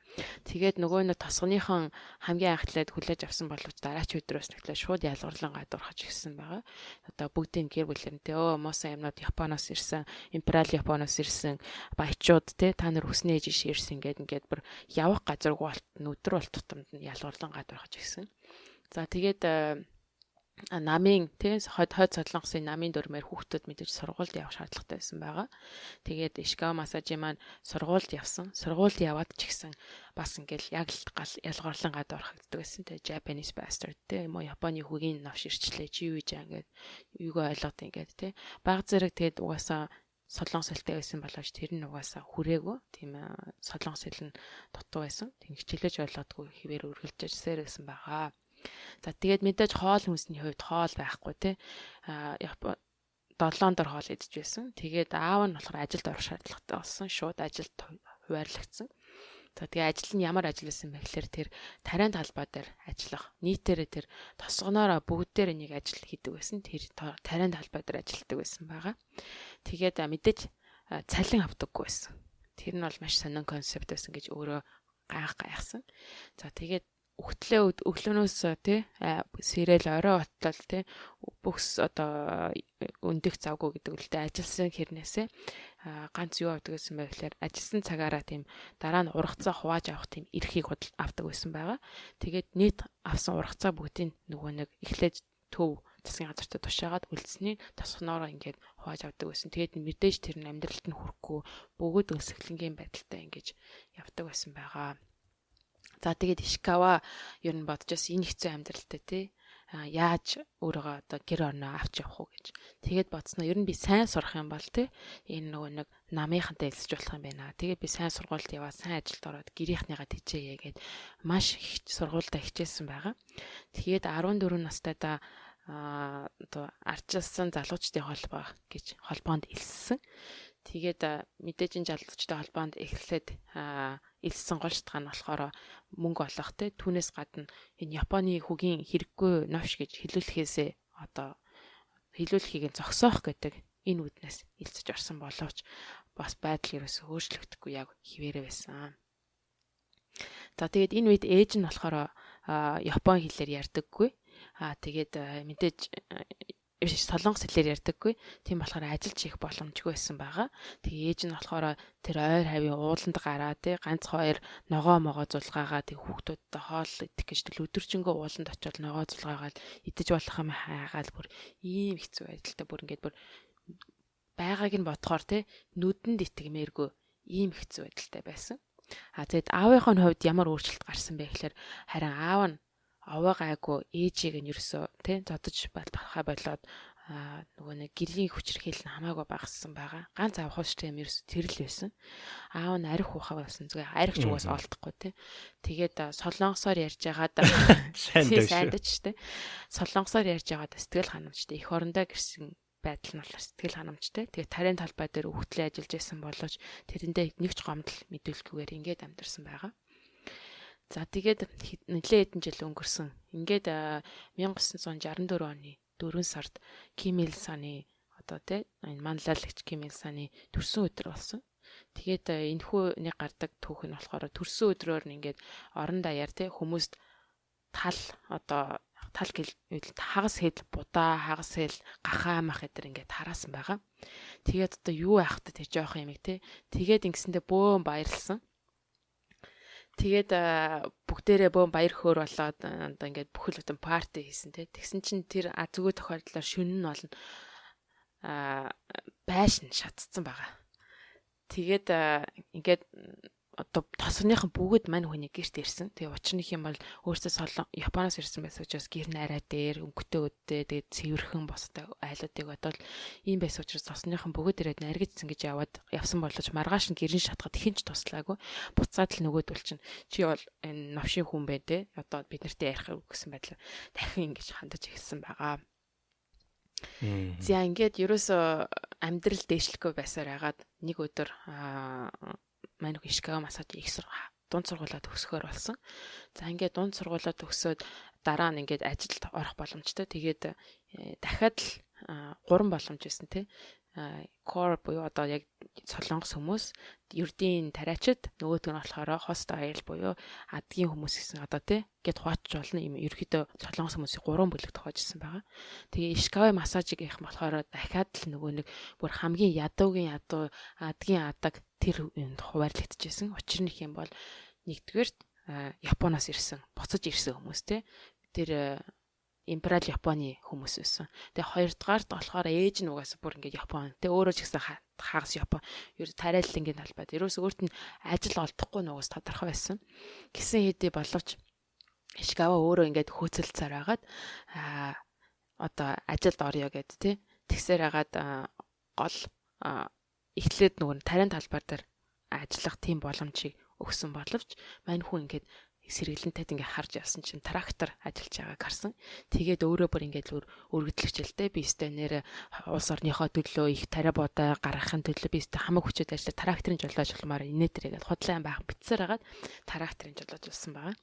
Тэгээд нөгөө нэг тосгоныхон хамгийн анхлаад хүлээж авсан боловч дараач өдрөөс нэхлээ шууд ялгарлан гадуурхаж ирсэн байгаа. Одоо бүгдийн гэр бүлэр нь муусан юмнууд Японоос ирсэн, Империал Японоос ирсэн баячууд те та нар өснөө ээж иш ирсэн ингээд ингээд бүр явах газаргүй болт өдөр бол тутамд нь ялгарлан гадуурхаж ирсэн. За тэгээд намын тий хойд Солонгосын намын дүрмээр хүүхдүүд мэдээж сургуульд явах шаардлагатай байсан байгаа. Тэгээд Ишикава Масажи маань сургуульд явсан. Сургуульд яваад ч гэсэн бас ингээл яг л ялгуурлан гадуурхагддаг байсан. Тэгээ Japanese bastard тий юм уу Японы хүүгийн новш ирчлээ чи юу гэж ингээд юугаа ойлгоод ингээд тий. Баг зэрэг тэгээд угаасаа солонгос хэлтэй байсан боловч тэр нь угаасаа хүрээгүй. Тийм солонгос хэл нь дутуу байсан. Тийм хичээлэж ойлгодгүй хэвээр үргэлжлэжсээр байсан байгаа. За тэгээд мэдээж хоол хүнсний хувьд хоол байхгүй те. 7 дор хоол идэж байсан. Тэгээд аав нь болохоор ажилд орох шаардлагатай болсон. Шууд ажилд хуваарлагдсан. За тэгээ ажил нь ямар ажил байсан бэ гэхээр тэр тариан талбай дээр ажиллах. Нийтээрээ тэр тосгоноороо бүгдээр нэг ажил хийдэг байсан. Тэр тариан талбай дээр ажилладаг байсан байгаа. Тэгээд мэдээж цалин авдаггүй байсан. Тэр нь бол маш сонин концепт байсан гэж өөрөө гайхсан. За тэгээд өгтлээ өглөөнөөс тий сэрэл орой отлол тий бүхс одоо өндөх завгүй гэдэг үлдээ ажилласан хэрнээсээ ганц юу авдаг гэсэн бэ гэхээр ажилласан цагаараа тийм дараа нь ургацаа хувааж авах тийм эрхийг авдаг байсан байгаа. Тэгээд нийт авсан ургацаа бүгдийг нөгөө нэг эхлээд төв засгийн газарт тушаагаад үлдсэний тосгоноороо ингээд хувааж авдаг байсан. Тэгээд мэдээж тэр нь амьдралд нь хүрэхгүй бөгөөд өлсгөлэнгийн байдалтай ингэж явдаг байсан байгаа. За тэгээд Ишикава ер нь бодож бас энэ хэцүү амьдралтай тий яаж өөрийгөө одоо гэр орноо авч явах уу гэж. Тэгээд бодсноо ер нь би сайн сурах юм бол тий энэ нөгөө нэг намынхантай элсэж болох юм байна. Тэгээд би сайн сургуульд яваад сайн ажилд ороод гэрийнхнийгаа тэжээе гэд маш их сургуульдаа хичээсэн байгаа. Тэгээд 14 настайдаа одоо арчилсан залуучдын холбоо гэж холбоонд элссэн. Тэгээд мэдээж энэ залуучдын холбоонд эхлээд элссэн гол шалтгаан нь болохоор мөнгө олох те түүнээс гадна энэ Японы хүүгийн хэрэггүй новш гэж хэлүүлэхээсээ одоо хэлүүлэхийг нь зогсоох гэдэг энэ үднээс элсэж орсон боловч бас байдал ерөөсөө өөрчлөгдөхгүй яг хിവэрэ байсан. За тэгээд энэ үед ээж нь болохоор Япон хэлээр ярьдаггүй. Тэгээд мэдээж солонгос хэлээр ярьдаггүй. Тийм болохоор ажиллаж хийх боломжгүй байсан байгаа. Тэгээ ээж нь болохоор тэр ойр хавийн ууланд гараа тий ганц хоёр ногоо могоо зулгаагаа тэг хүүхдүүдтэй хоол идэх гэж тэл өдөржингөө ууланд очиод ногоо зулгаагаал идэж болох юм хайгаал бүр ийм хэцүү байдалтай бүр ингээд бүр байгааг нь бодохоор тий нүдэнд итгэмээргүй ийм хэцүү байдалтай байсан. А тэгэд аавынх нь хувьд ямар өөрчлөлт гарсан бэ гэхээр харин аав нь овоо гайгүй ээжийг нь ерөөсөө тий зодож бахаа болоод нөгөө нэг гэрлийн хүчирхийлэл нь хамаагүй багассан байгаа. Ганц авах хууштай юм ерөөсөө тэр л байсан. Аав нь арх уухаа болсон. Зүгээр архич угаас олдохгүй тий. Тэгээд солонгосоор ярьж байгаад сайн дэвш тий. Солонгосоор ярьж байгаад сэтгэл ханамжтай эх орондоо гэрсэн байдал нь болохоор сэтгэл ханамжтай. Тэгээд тариан талбай дээр өгтлээ ажиллаж байсан боловч тэрэндээ нэг ч гомдол мэдүүлэхгүйгээр ингээд амьдарсан байгаа. За тэгээд нэлээд хэдэн жил өнгөрсөн. Ингээд 1964 оны 4 сард Ким Ил Саны одоо тий энэ манлайлагч Ким Ил Саны төрсөн өдөр болсон. Тэгээд энэхүү нэг гардаг түүх нь болохоор төрсөн өдрөөр нь ингээд орон даяар тий хүмүүст тал одоо тал гэл хагас хэл будаа, хагас хэл гахаа мах эдэр ингээд тараасан байгаа. Тэгээд одоо юу яах вэ тэр жоох юм тий. Тэгээд ингэсэндээ бөөн баярлсан. Тэгээд бүгдээрээ бөөн баяр хөөр болоод одоо ингээд бүхэл бүтэн парти хийсэн тий. Тэгсэн чинь тэр азгүй тохиолдлоор шөнө нь болно байшин шатцсан байгаа. Тэгээд ингээд одоо тосгоныхан бүгд мань хүний гэрт ирсэн. Тэгээ учир нь юм бол өөрсдөө солон Японоос ирсэн байсан учраас гэр нь арай дээр өнгөтэй өдтэй тэгээд цэвэрхэн бостой айлуудыг бодвол ийм байсан учраас тосгоныхан бүгд ирээд наргидсан гэж яваад явсан боловч маргааш нь гэрэн шатахад хинч туслаагүй. Буцаад л нөгөөдөл чинь чи бол энэ новшийн хүн бэ те. Одоо бид нартай ярих гэсэн байдлаар дахин ингэж хандаж эхэлсэн байгаа. За ингээд ерөөсөө амьдрал дээшлэхгүй байсаар хагаад нэг өдөр манайх Ишикава Масажи их дунд сургуулаа төгсгөхөр болсон. За ингээд дунд сургуулаа төгсөөд дараа нь ингээд ажилд орох боломжтой. Тэгээд Дахиад л гурван боломж байсан те. Core буюу одоо яг солонгос хүмүүс, ердийн тариачид, нөгөөдг нь болохоор hostile буюу адгийн хүмүүс гэсэн одоо тий гэд хуваачж болно юм. Ерөөхдөө солонгос хүмүүсийг гурван бүлэгт хуваажсэн байгаа. Тэгээ Ишикава Масажиг болохоор дахиад л нөгөө нэг бүр хамгийн ядуугийн ядуу, адгийн адаг тэр юмд хуваарлагдчихсэн. Учир нь их юм бол нэгдүгээр Японоос ирсэн, буцаж ирсэн хүмүүс тий. Тэр Империал Японы хүмүүс байсан. Тэгээ хоёрдугаарт болохоор ээж нь угаасаа бүр ингээд Япон. Тэгээ өөрөө ч гэсэн хагас Япон. Ер тариалангийн талбайд. Ерөөс өөрт нь ажил олдохгүй нугас тодорхой байсан. Гисэн хэдий боловч Ишикава өөрөө ингээд хөөцөлцөөр хагаад одоо ажилд орё гэд тий. Тэгсээр хагаад гол эхлээд нөгөө тариан талбай дээр ажиллах тийм боломжийг өгсөн боловч мань хүн ингээд сэргэлэнтэйд ингээ харж явсан чинь трактор ажиллаж байгааг харсан. Тэгээд өөрөө бүр ингээд өргөдлөгчлээ. Би өстэй нэр улс орныхоо төлөө их тариа бодоо гаргахын төлөө би өстэй хамаг хүчээд ажиллаж тракторын жолооч болмоор инээ тэргээд худлаа юм байх битсээр хагаад тракторын жолооч болсон байгаа.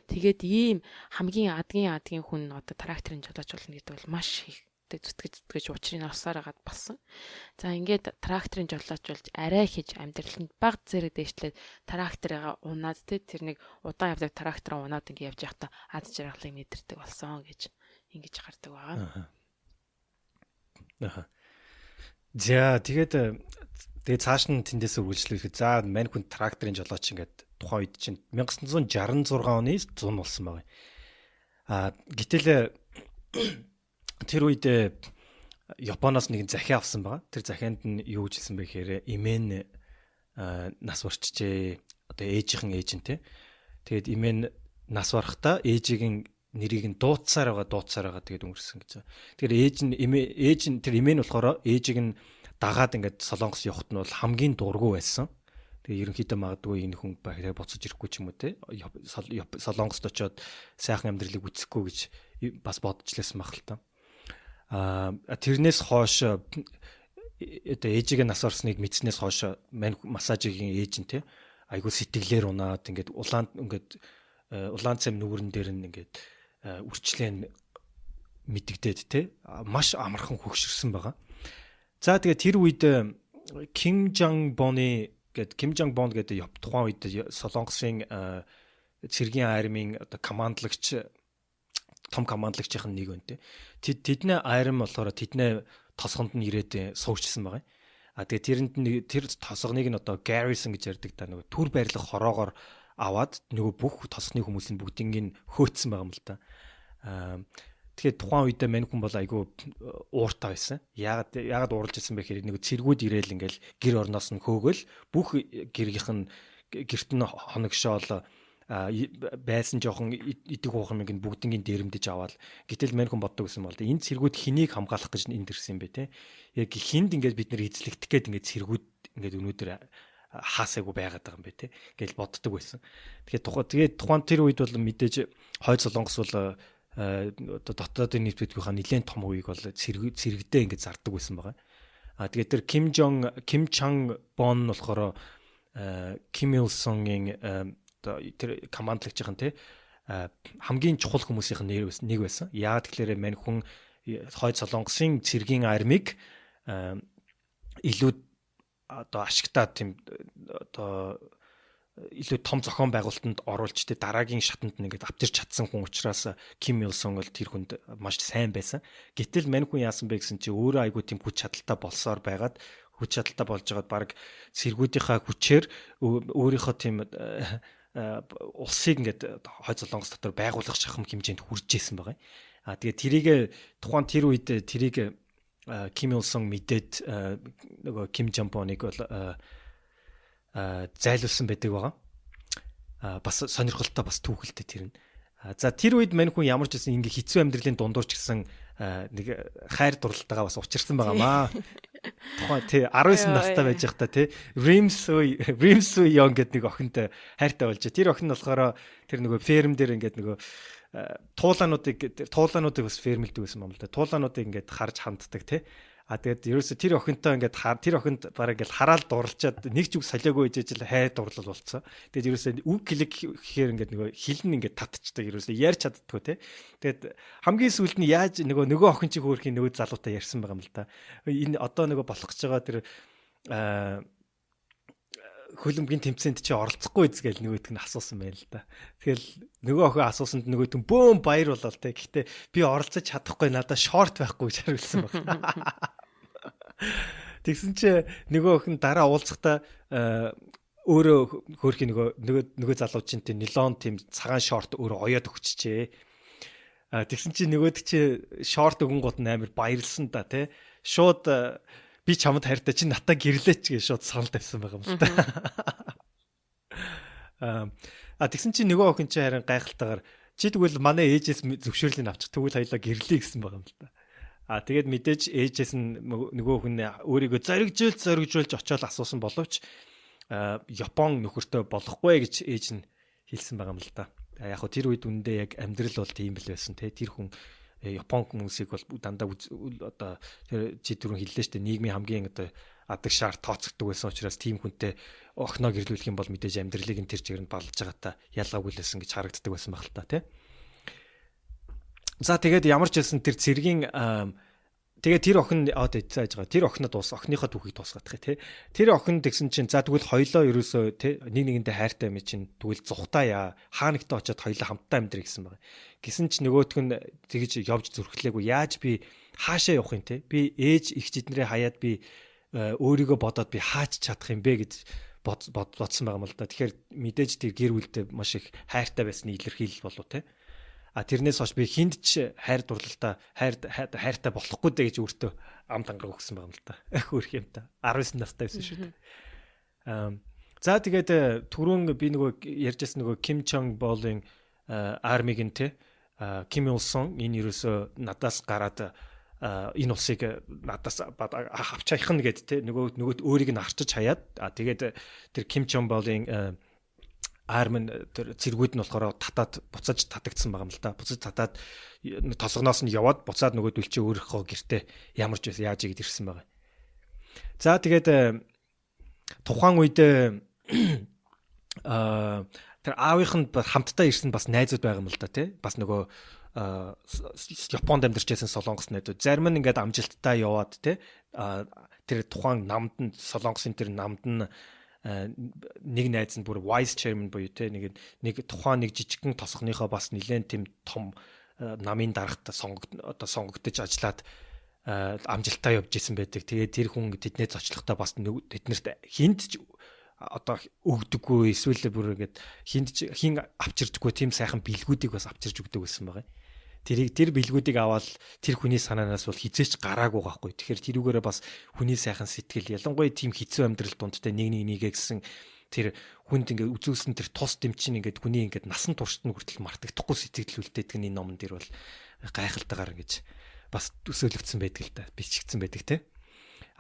Тэгээд ийм хамгийн адгийн адгийн хүн одоо тракторын жолооч болно гэдэг бол маш их зүтгэж зүтгэж учрыг олсоор хагаад болсон. За ингээд тракторын жолооч болж арай хийж амьдрал нь баг зэрэг дээшлээд тракторыгаа унаад тэр нэг удаан явдаг трактораа унаад ингээд явж байхдаа ад жаргалыг мэдэрдэг болсон гэж ингэж гардаг байгаа. Аа. За тэгээд тэгээ цааш нь тэндээс үргэлжлүүлэхэд за мань хүн тракторын жолооч ингээд тухайн үед чинь 1966 оны 100 болсон байгаа. Аа гэтэл тэр үед Японоос нэгэн захиа авсан байгаа. Тэр захианд нь юу гэж хэлсэн бэ гэхээр эмээн нас барчжээ. Одоо ээжийнхэн ээж нь те. Тэгээд эмээн нас барахдаа ээжигийн нэрийг нь дууцсаар байгаа тэгээд өнгөрсөн гэж. Тэгэхээр ээж нь ээж нь тэр эмээн болохоор ээжийг нь дагаад ингээд Солонгос явахт нь бол хамгийн дургу байсан. Тэгээ ерөнхийдөө магадгүй энэ хүн буцаж ирэхгүй ч юм уу те. Солонгост очиод сайхан амьдралыг үтсэхгүй гэж бас бодож лээсэн байх л та. Тэрнээс хойш одоо ээжигээ нас орсныг мэдснээс хойш мань Масажигийн ээж нь те айгуу сэтгэлээр унаад ингээд улаан ингээд улаан цам нүгэрэн дээр нь ингээд үрчлэн мэдэгдээд те маш амархан хөгшөрсөн байгаа. За тэгээ тэр үед Ким Жон Боны гээд Ким Жон Бон гэдэг тухайн үед Солонгосын цэргийн армийн одоо командлагч том командлагчийн нэг байна те. Тэдний арми болохоор тэдний тосгонд нь ирээд суугчсан байгаа юм. А тэгээ тэрэнд нь тэр тосгоныг нь одоо garrison гэж ярьдаг та нөгөө төр байрлах хороогоор аваад нөгөө бүх тосгоны хүмүүсийн бүгднийг нь хөөцсөн байгаа юм л та. Тэгэхээр тухайн үедээ мань хүн бол айгүй ууртай байсан. Яагаад ууралж ирсэн бэ гэхээр нөгөө цэргүүд ирээл ингээл гэр орноос нь хөөгөл бүх гэргийнх нь гэрт нь хоногшоол байсан жоохон идэг уух юм ингэ бүгднийг дээрэмдэж аваад гэтэл мань хүн боддог гэсэн бол энэ цэргүүд хэнийг хамгаалах гэж энд ирсэн юм бэ те. Яг хинд ингээд бид нэр эзлэгдэх гээд ингээд цэргүүд ингээд өнөөдөр хаасаагүй байгаад байгаа юм бэ те гэж боддог байсан. Тэгэхээр тухайн тэр үед бол мэдээж хойд Солонгос бол одоо дотоодын нийтүүдийнхаа нэлээд том үеийг бол цэрэгдээ ингээд зардаг байсан байгаа. А тэгээд тэр Ким Жон Ким Чан Бон болохоор Ким Ил Сунгийн одоо тэр командлагчийн те хамгийн чухал хүмүүсийн нэг байсан. Яагаад гэхээр мань хүн хойд Солонгосын цэргийн армийг илүү одоо ашигтай тийм одоо илүү том зохион байгуулалтанд оруулж тэ дараагийн шатанд нь ингээд авчирч чадсан хүн учраас Ким Ил Сун бол тэр хүнд маш сайн байсан. Гэтэл мань хүн яасан бэ гэсэн чи өөрөө айгүй тийм хүч чадалтай болсоор байгаад хүч чадалтай болж байгаад баг цэргүүдийнхаа хүчээр өөрийнхөө тийм улсыг ингээд хойд Солонгос дотор байгуулах шахам хэмжээнд хүрж исэн байгаа юм. А тэгээ тэрийг тухайн тэр үед тэрийг Ким Ил Сун мэдээд нөгөө Ким Жон Боныг бол зайлуулсан байдаг байгаа. Бас сонирхолтой бас түүхэлтэй тэр нь. За тэр үед мань хүн ямар ч байсан ингээ хэцүү амьдралын дундуур ч гэсэн нэг хайр дурлалтайгаа бас учирсан байгаамаа. Тухайн тий 19 настай байж байхдаа тий Римсу Йон гэдэг нэг охинтой хайртай болж. Тэр охин нь болохоор тэр нөгөө ферм дээр ингээд нөгөө туулаануудыг бас фермэлдэг байсан юм л да. Туулаануудыг ингээд харж ханддаг тий. А тэгээд ерөөсө тэр охинтой ингээд тэр охинд бараг ингээд хараал дурлчаад нэг ч үг солиогүй ижиж л хай дурлал болцсон. Тэгээд ерөөсө үг хэлэг гэхээр ингээд нөгөө хил нь ингээд татчихдаг, ерөөсө ярьж чаддаггүй те. Тэгээд хамгийн сүүлд нь яаж нөгөө охин чи хөөрхийн нөгөө залуутай ярьсан байгаа юм л да. Энэ одоо нөгөө болох гэж байгаа тэр хөлбөмбөгийн тэмцээнд чи оролцохгүй биз гээл нөгөөтг нь асуусан байл л да. Тэгэл нөгөө охин асуусанд нөгөөт нь бөөн баяр болол те. Гэхдээ би оролцож чадахгүй, надад шорт байхгүй гэж хариулсан байна. Тэгсэн чи нөгөө охин дараа уулзахдаа өөрөө хөөрхий нөгөө залуу чинь тийм нилон тийм цагаан шорт өөрөө оёод өгчжээ. Тэгсэн чи нөгөөд чи шорт өгөн гот амар баярлсан да те. Шууд би чамд хайртай, чи натаа гэрлээч гэж шууд санал тавьсан байгаа юм л та. А тэгсэн чи нөгөө охин чи харин гайхалтайгаар чи тэгвэл манай ээжээс зөвшөөрлийг авчих, тэгвэл хоёлаа гэрлэе гэсэн байгаа юм л та. А тэгээд мэдээж ээжээс нь нөгөө хүн өөрийгөө зоригжуулж очиод асуусан боловч Япон нөхөртөө болохгүй гэж ээж нь хэлсэн байгаа юм л та. Яг хөө тэр үед үндэ яг амьдрал бол тийм л байсан те. Тэр хүн Япон хүмүүсийг бол дандаа одоо тэр чи түрүүн хэллээ шүү дээ, нийгмийн хамгийн одоо адаг шаар тооцогддог байсан учраас тийм хүнтэй охиноо гэрлүүлэх юм бол мэдээж амьдралыг нь тэр чигээр нь балж байгаатай ялгаагүй л байсан гэж харагддаг байсан байх л та тий. За тэгээд ямар ч хэлсэн тэр цэргийн тэгээд тэр охин зааж байгаа. Тэр охиноо дуус охиныхоо түүхийг дуусгаах тий. Тэр охин тэгсэн чинь за тэгвэл хоёлоо ерөөсөө тий нэг нэгэндээ хайртай юм чинь тэгвэл зүхтаа яа хаа нэгтээ очиод хоёлоо хамтдаа амьдрэх гэсэн байгаа. Гэсэн чи нөгөөх нь тэгж явж зүрхлээгүй. Яаж би хаашаа явах юм те? Би ээж их эднэрээ хаяад би өөрийгөө бодоод би хаач чадах юм бэ гэж бодсон байгаа юм л да. Тэгэхээр мэдээж тэр гэр бүлдээ маш их хайртай байсны илэрхийлэл болов те. А тэрнээс хойш би хинд ч хайр дурлалтай хайртай болохгүй дээ гэж өөртөө ам дангараг өгсөн байгаа юм л та. Хөөх юм та. 19 настай байсан шүү дээ. За тэгээд түрүүн би нөгөө ярьжсэн нөгөө Ким Чон Болын армиг нь те Ким Ил Сон энэ ерөөсөө надаас гараад энэ улсыг надаас авч хаях нь гэд те нөгөө өөрийг нь арчиж хаяад а тэгээд тэр Ким Чон Болын арми тэр цэргүүд нь болохоор татаад буцаж татагдсан байгаа юм л да. Буцаж татаад толгоноос нь яваад буцаад нөгөөдөл чи өөрийнхөө гэртээ ямар ч байсан яаж игэд ирсэн байгаа. За тэгээд тухайн үед тэр аавынх нь хамтдаа ирсэн бас найзууд байгаа юм л да тий. Бас нөгөө Японд амьдарч байсан солонгос найзууд. Зарим нь ингээд амжилттай яваад тий. Тэр тухайн намд нь солонгосын тэр намд нь нэг найз нь бүр vice chairman буюу те нэг тухайн нэг жижигхэн тосгоныхоо бас нэлээд тийм том намын дарагт сонгогдож ажиллаад амжилттай явж исэн байдаг. Тэгээд тэр хүн тэдний зочлохдоо бас тэднэрт хинд ч одоо өгдөггүй эсвэл бүр ингээд хинд хин авчирдаггүй тийм сайхан бэлгүүдийг бас авчирч өгдөг байсан байгаа. Тэр бэлгүүдийг аваад тэр хүний санаанаас бол хизээч гараагүй байхгүй. Тэгэхээр тэрүүгээрээ бас хүний сайхан сэтгэл ялангуяа тийм хэцүү амьдрал дундтай нэг нэг нэгэ гэсэн тэр хүнд ингээд үзүүлсэн тэр тус дэмчин ингээд хүний ингээд насан туршид нь хүртэл мартагдахгүй сэтгэл үлдээдэг энэ номон дээр бол гайхалтайгаар ингэж бас төсөөлөгдсөн байдаг л да. Бичигдсэн байдаг те.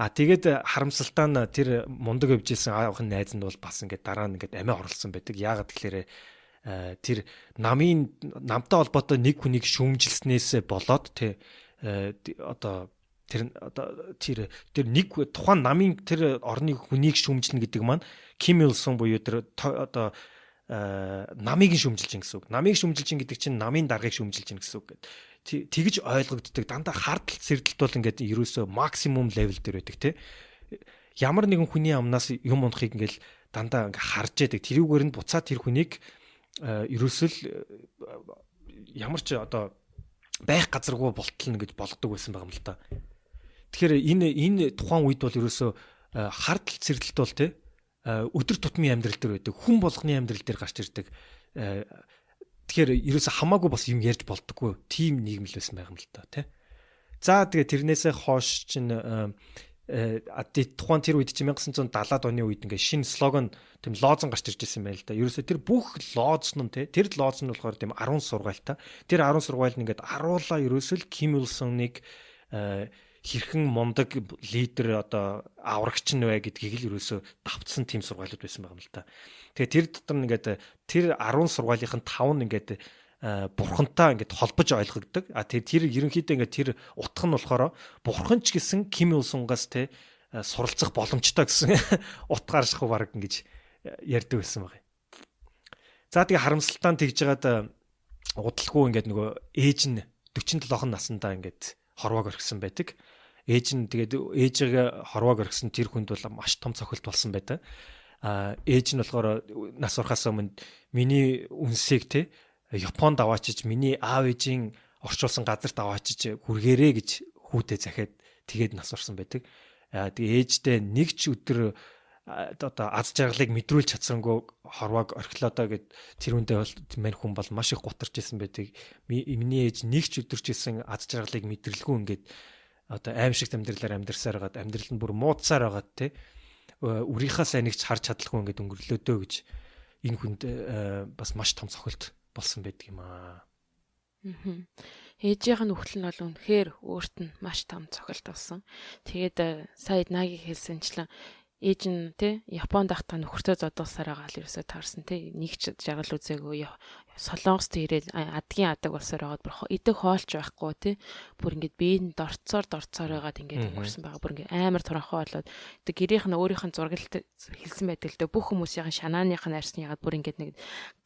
А тэгээд харамсалтай нь тэр мундаг явж исэн аавын найз нь бол бас ингээд дараа нь ингээд амиа орлсон байдаг. Яагаад гэхээр тэр намын намтай холбоотой нэг хүнийг шүүмжилснээс болоод тэ одоо тэр одоо тэр тэр нэг тухайн намын тэр орны хүнийг шүүмжилнэ гэдэг маань Ким Ил Сун буюу тэр одоо намыг шүүмжилж гин гэсэн үг. Намыг шүүмжилж гин гэдэг чинь намын даргаыг шүүмжилж гин гэсэн үг гэд. Тэгж ойлгогддог. Дандаа хардалт сэрдэлт бол ингээд ерөөсөө максимум левел дээр байдаг те. Ямар нэгэн хүний амнаас юм унахыг ингээл дандаа ингээ харж яадаг. Тэрүүгээр нь буцаад тэр хүнийг ерөөсөл ямар ч одоо байх газаргүй болтол нь гэж болгодог байсан байгаа юм л та. Тэгэхээр энэ тухайн үед бол ерөөсөө хардалт сэрдэлт бол те өдөр тутмын амьдрал дээр байдаг. Хүн болгоны амьдрал дээр гарч ирдэг. Тэгэхээр ерөөсөө хамаагүй бас юм ярьж болдоггүй тийм нийгэм л байсан байгаа юм л та тий. За тэгээ тэрнээсээ хойш чинь тухайн тэр үед чинь 1970-ад оны үед ингээ шинэ слоган тийм лозон гарч ирж байсан байл л да. Ерөөсөө тэр бүх лозон нь тий тэр лозон нь болохоор тийм 10 сургаалтай. Тэр 10 сургаал нь ингээд аруулаа ерөөсөө л Ким Ил Суныг хэрхэн мундаг лидер одоо аврагч нь вэ гэдгийг л ерөөсөө давтсан тийм сургаалууд байсан байгаа юм л та. Тэгээ тэр дотор нь ингээд тэр 10 сургаалынх нь 5 нь ингээд Бурхантай ингээд холбож ойлгогддог. А тэр тэр ерөнхийдөө ингээд тэр утга нь болохоор бурхан ч гэсэн Ким Ил Сунгаас те суралцах боломжтой гэсэн утгаар шахуу баг ингэж ярьдаг байсан баг. За, тэгээ харамсалтай нь тэгж жагаад удалгүй ингээд нөгөө ээж нь 47 наснда ингээд хорвоог орхисон байдаг. Ээж нь тэгээд ээжигээ хорвоог орхисон тэр хүнд бол маш том цохилт болсон байдаг. А ээж нь болохоор нас барахаас өмнө миний үнсийг те Японд аваачиж, миний аав ээжийн орчуулсан газарт аваачиж хүргээрээ гэж хүүдээ захиад тэгээд нас барсан байдаг. А тэгээ ээжтэй нэг ч өдөр одоо аз жаргалыг мэдрүүлж чадсангүй хорвоог орхилоо доо гэд тэр хүндээ бол мань хүн бол маш их гутарч исэн байдаг. Миний ээж нэг ч өдөр ч гэсэн аз жаргалыг мэдрэлгүй ингээд одоо аимшигт амьдралаар амьдарсаар байгаад, амьдрал нь бүр муудсаар байгаад те үрийнхээ сайныг ч харж чадалгүй ингээд өнгөрлөө дөө гэж энэ хүнд бас маш том цохилт болсон байдаг юм аа. Ээжийнх нь үхэл нь бол үнэхээр өөрт нь маш том цохилт болсон. Тэгээд сая Наги хэлсэнчлэн ээж нь те Японд байхдаа нөхөртөө зодуулсаар байгаа л ерөөсөө таарсан те, нэг ч жаргал үзээгүй. Солонгост ирээд адгийн адаг болсоор байгаад, бүр идэх хоолч байхгүй те, бүр ингээд биеийн дорцоор дорцоор байгаад ингээд өнгөрсөн байгаа. Бүр ингээд амар туранхай болоод тэг гэрийнх нь өөрийнх нь зураглалт хэлсэн байдаг л дээ. Бүх хүмүүсийн шанааных нь арьсан ягаад бүр ингээд нэг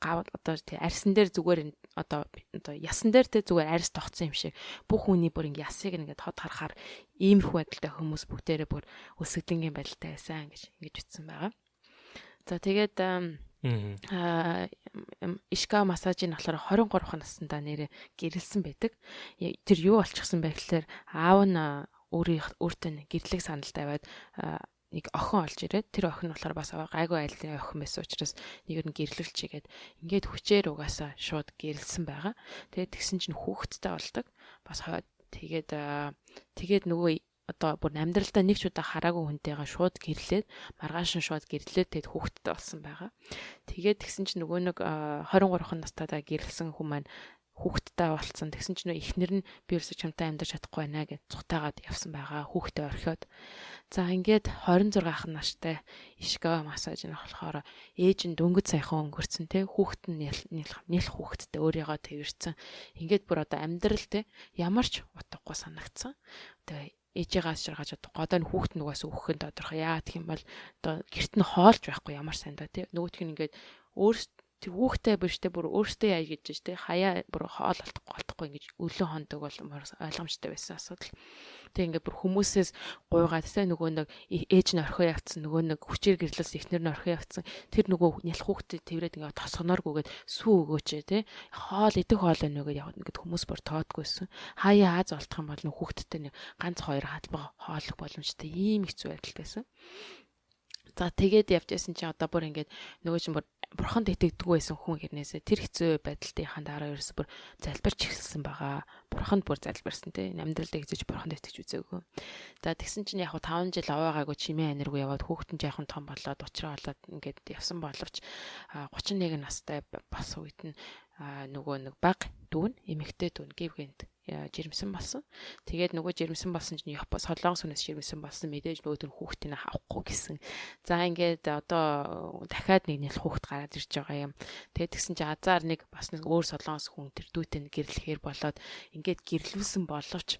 гав одоо тий арьсан дээр зүгээр одоо ясан дээр те зүгээр арьс тогтсон юм шиг, бүх хүний бүр ингээд ясыг ингээд хот харахаар иймэрхүү байдалтай хүмүүс бүгдээрээ бүр өсгөлэнгийн байдалтай байсан гэж ингэж бичсэн байгаа. За, тэгээд Ишикава Масажи нь болохоор 23 наснда нэрээ гэрлэсэн байдаг. Тэр юу болчихсон бэ гэхээр аав нь өөрийнх өөртөө гэрлэх санал тавиад нэг охин олж ирээд, тэр охин нь болохоор бас гайгүй айлын охин байсан учраас нэг нь гэрлүүлчихгээд ингээд хүчээр угаасаа шууд гэрлэсэн байгаа. Тэгээд тэгсэн чинь хүүхэдтэй болдог. Бас тэгээд тэгээд нөгөө одоо бүр амьдралдаа нэг ч удаа хараагүй хүнтэйгээ шууд гэрлээд, маргааш нь шууд гэрлээд тэгээд хүүхэдтэй болсон байгаа. Тэгээд тэгсэн чинь нөгөө нэг 23 настайдаа гэрлэсэн хүн маань хүүхэдтэй болцсон. Тэгсэн чинь эхнэр нь би ерөөсө чамтай амьдарч чадахгүй байна гэж зугтаагаад явсан байгаа. Хүүхдээ орхиод. За, ингээд 26 настай Ишикава Масажи нь болохоор ээж нь дөнгөж саяхан өнгөрцөн те, хүүхэд нь нялх хүүхэдтэй өөрийгөө тэрсэн. Ингээд бүр одоо амьдрал те ямар ч утгагүй санагдсан. Тэгээ ээжигээ шаргаж чадахгүй. Одоо энэ хүүхэд нугаас өөхөн тодорхой. Яа гэх юм бол одоо гэрт нь хоолж байхгүй ямар сандаа тий. Нөгөөх нь ингээд өөрс тэр хүүхдээ биш те, бүр өөртөө яа гэж те, хаяа бүр хоол олдохгүй олдохгүй ингэж өлөн хондог бол ойлгомжтой байсан асуудал. Тэг ингээд бүр хүмүүсээс гуйгаад те, нөгөө нэг ээж нь орхио явцсан, нөгөө нэг хүчээр гэрлээс эхнэр нь орхио явцсан. Тэр нөгөө нялх хүүхдээ тэрвэрэд ингээд тосгонооргүйгээд сүү өгөөч те, хоол идэх хоол байна уу гэдээ яваад ингээд хүмүүс бүр тоодгүйсэн. Хаяа аз олдох юм бол нөх хүүхдтэй нэг ганц хоёр хаалба хооллох боломжтой ийм хэцүү байдалтай байсан. За, тэгээд явж байсан чинь одоо бүр ингээд нөгөө чинь бүр бурханд итгэдэггүй байсан хүн хэрнээсээ тэр хэцүү байдалтынхаа дараа ерөөсө бүр залбирч эхэлсэн байгаа. Бурханд бүр залбирсан тий. Амьдралдаа хэзээ ч бурханд итгэж үзээгүй. За, тэгсэн чинь яг 5 жил овоогаагүй чимээ аниргүй яваад хүүхдэн жаахан том болоод уучраа болоод ингээд явсан боловч 31 настай бас үед нь нөгөө нэг баг дүүн, эмэгтэй дүүн гів гэнт жирэмсэн болсон. Тэгээд нөгөө жирэмсэн болсон чинь Япон Солонгос хүнээс жирэмсэн болсон, мэдээж нөгөө тэр хүүхдийг авахгүй гэсэн. За, ингээд одоо дахиад нэг нялх хүүхд гараад ирж байгаа юм. Тэгээд тэгсэн чинь азар нэг бас нэг өөр Солонгос хүн тэр дүүтэй нь гэрлэхээр болоод ингээд гэрлүүлсэн боловч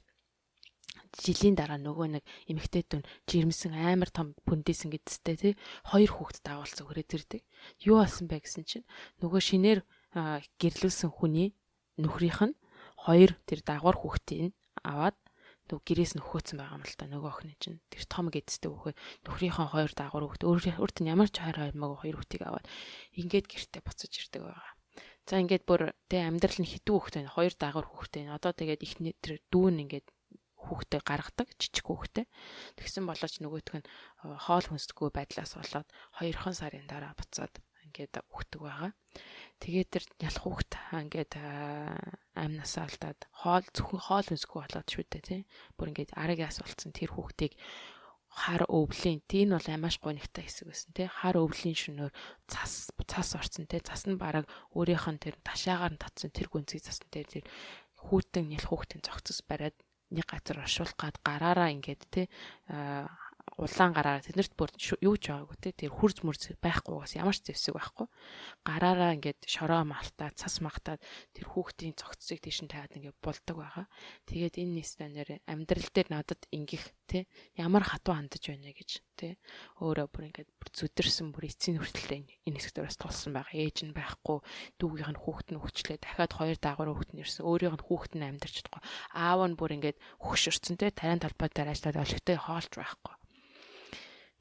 жилийн дараа нөгөө нэг эмэгтэй дүүн жирэмсэн, амар том бүндээсэн гэдстэй тий хоёр хүүхд дагуулсан хүрээд ирдэг. Юу болсон бэ гэсэн чинь нөгөө шинээр гэрлүүлсэн хүний нөхрийнх нь хоёр тэр дагавар хүүхдийг аваад нөгөө гэрээс нь өгөөцсөн байгаа юм л та. Нөгөө охины чинь тэр том гэдстэй өгөхөд нөхрийнхөө хоёр дагавар хүүхд, өөрт нь ямар ч хайр хаймаагүй хоёр хүүхдийг аваад ингээд гэртээ буцаж ирдэг байгаа. За, ингээд бүр тэ амьдрал нь хитүү хүүхдээ, хоёр дагавар хүүхдээ. Одоо тэгээд ихний тэр дүүн ингээд хүүхдээ гаргадаг, жижиг хүүхдээ. Тэгсэн болооч нөгөөх нь хоол хүнсдэггүй байдлаас болоод 2хан сарын дараа буцаад ингээд өгдөг байгаа. Тэгээд тэр нялх хүүхд ингээд амнасаа алдаад, хоол зөвхөн хоол хүнсгүй болоод шүү дээ тий. Бүр ингээд араг яас болцсон тэр хүүхдийг хар өвлийн, тийм бол маш гонигтай хэсэг байсан тий. Хар өвлийн шөнөөр цас цас орцсон тий. Цас нь бараг өөрийнх нь тэр ташаагаар нь татсан тэр гүнзгий цасан дээр тэр хүүтэн нялх хүүхдийн зогцос бариад нэг газар оршуулах гад гараараа ингээд тий. Улаан гараараа тэднэрт бүр юу ч байгаагүй те, тэр хурц мөрц байхгүйгээс ямар ч зэвсэг байхгүй. Гараараа ингээд шороо мартаад, цас махтаад тэр хүүхдийн цогцсыг тийш нь тавиад ингээд болдог байгаа. Тэгээд энэ нээсэн амьдрал дээр надад ингэх те, ямар хатуу хандаж байна гэж те, өөрөө бүр ингээд бүр зүдэрсэн, бүр эцсийн хүртэл энэ хэсэгт бас тулсан байгаа. Ээж нь байхгүй, дүүгийнх нь хүүхэд нь хөвчлээ, дахиад хоёр даагвар хүүхэд нь ирсэн. Өөрийнх нь хүүхэд нь амьдарч чадахгүй. Аав нь бүр ингээд хөгшөрцөн те, тариан талбай дээр ажиллаад олигтой хоолж байхгүй.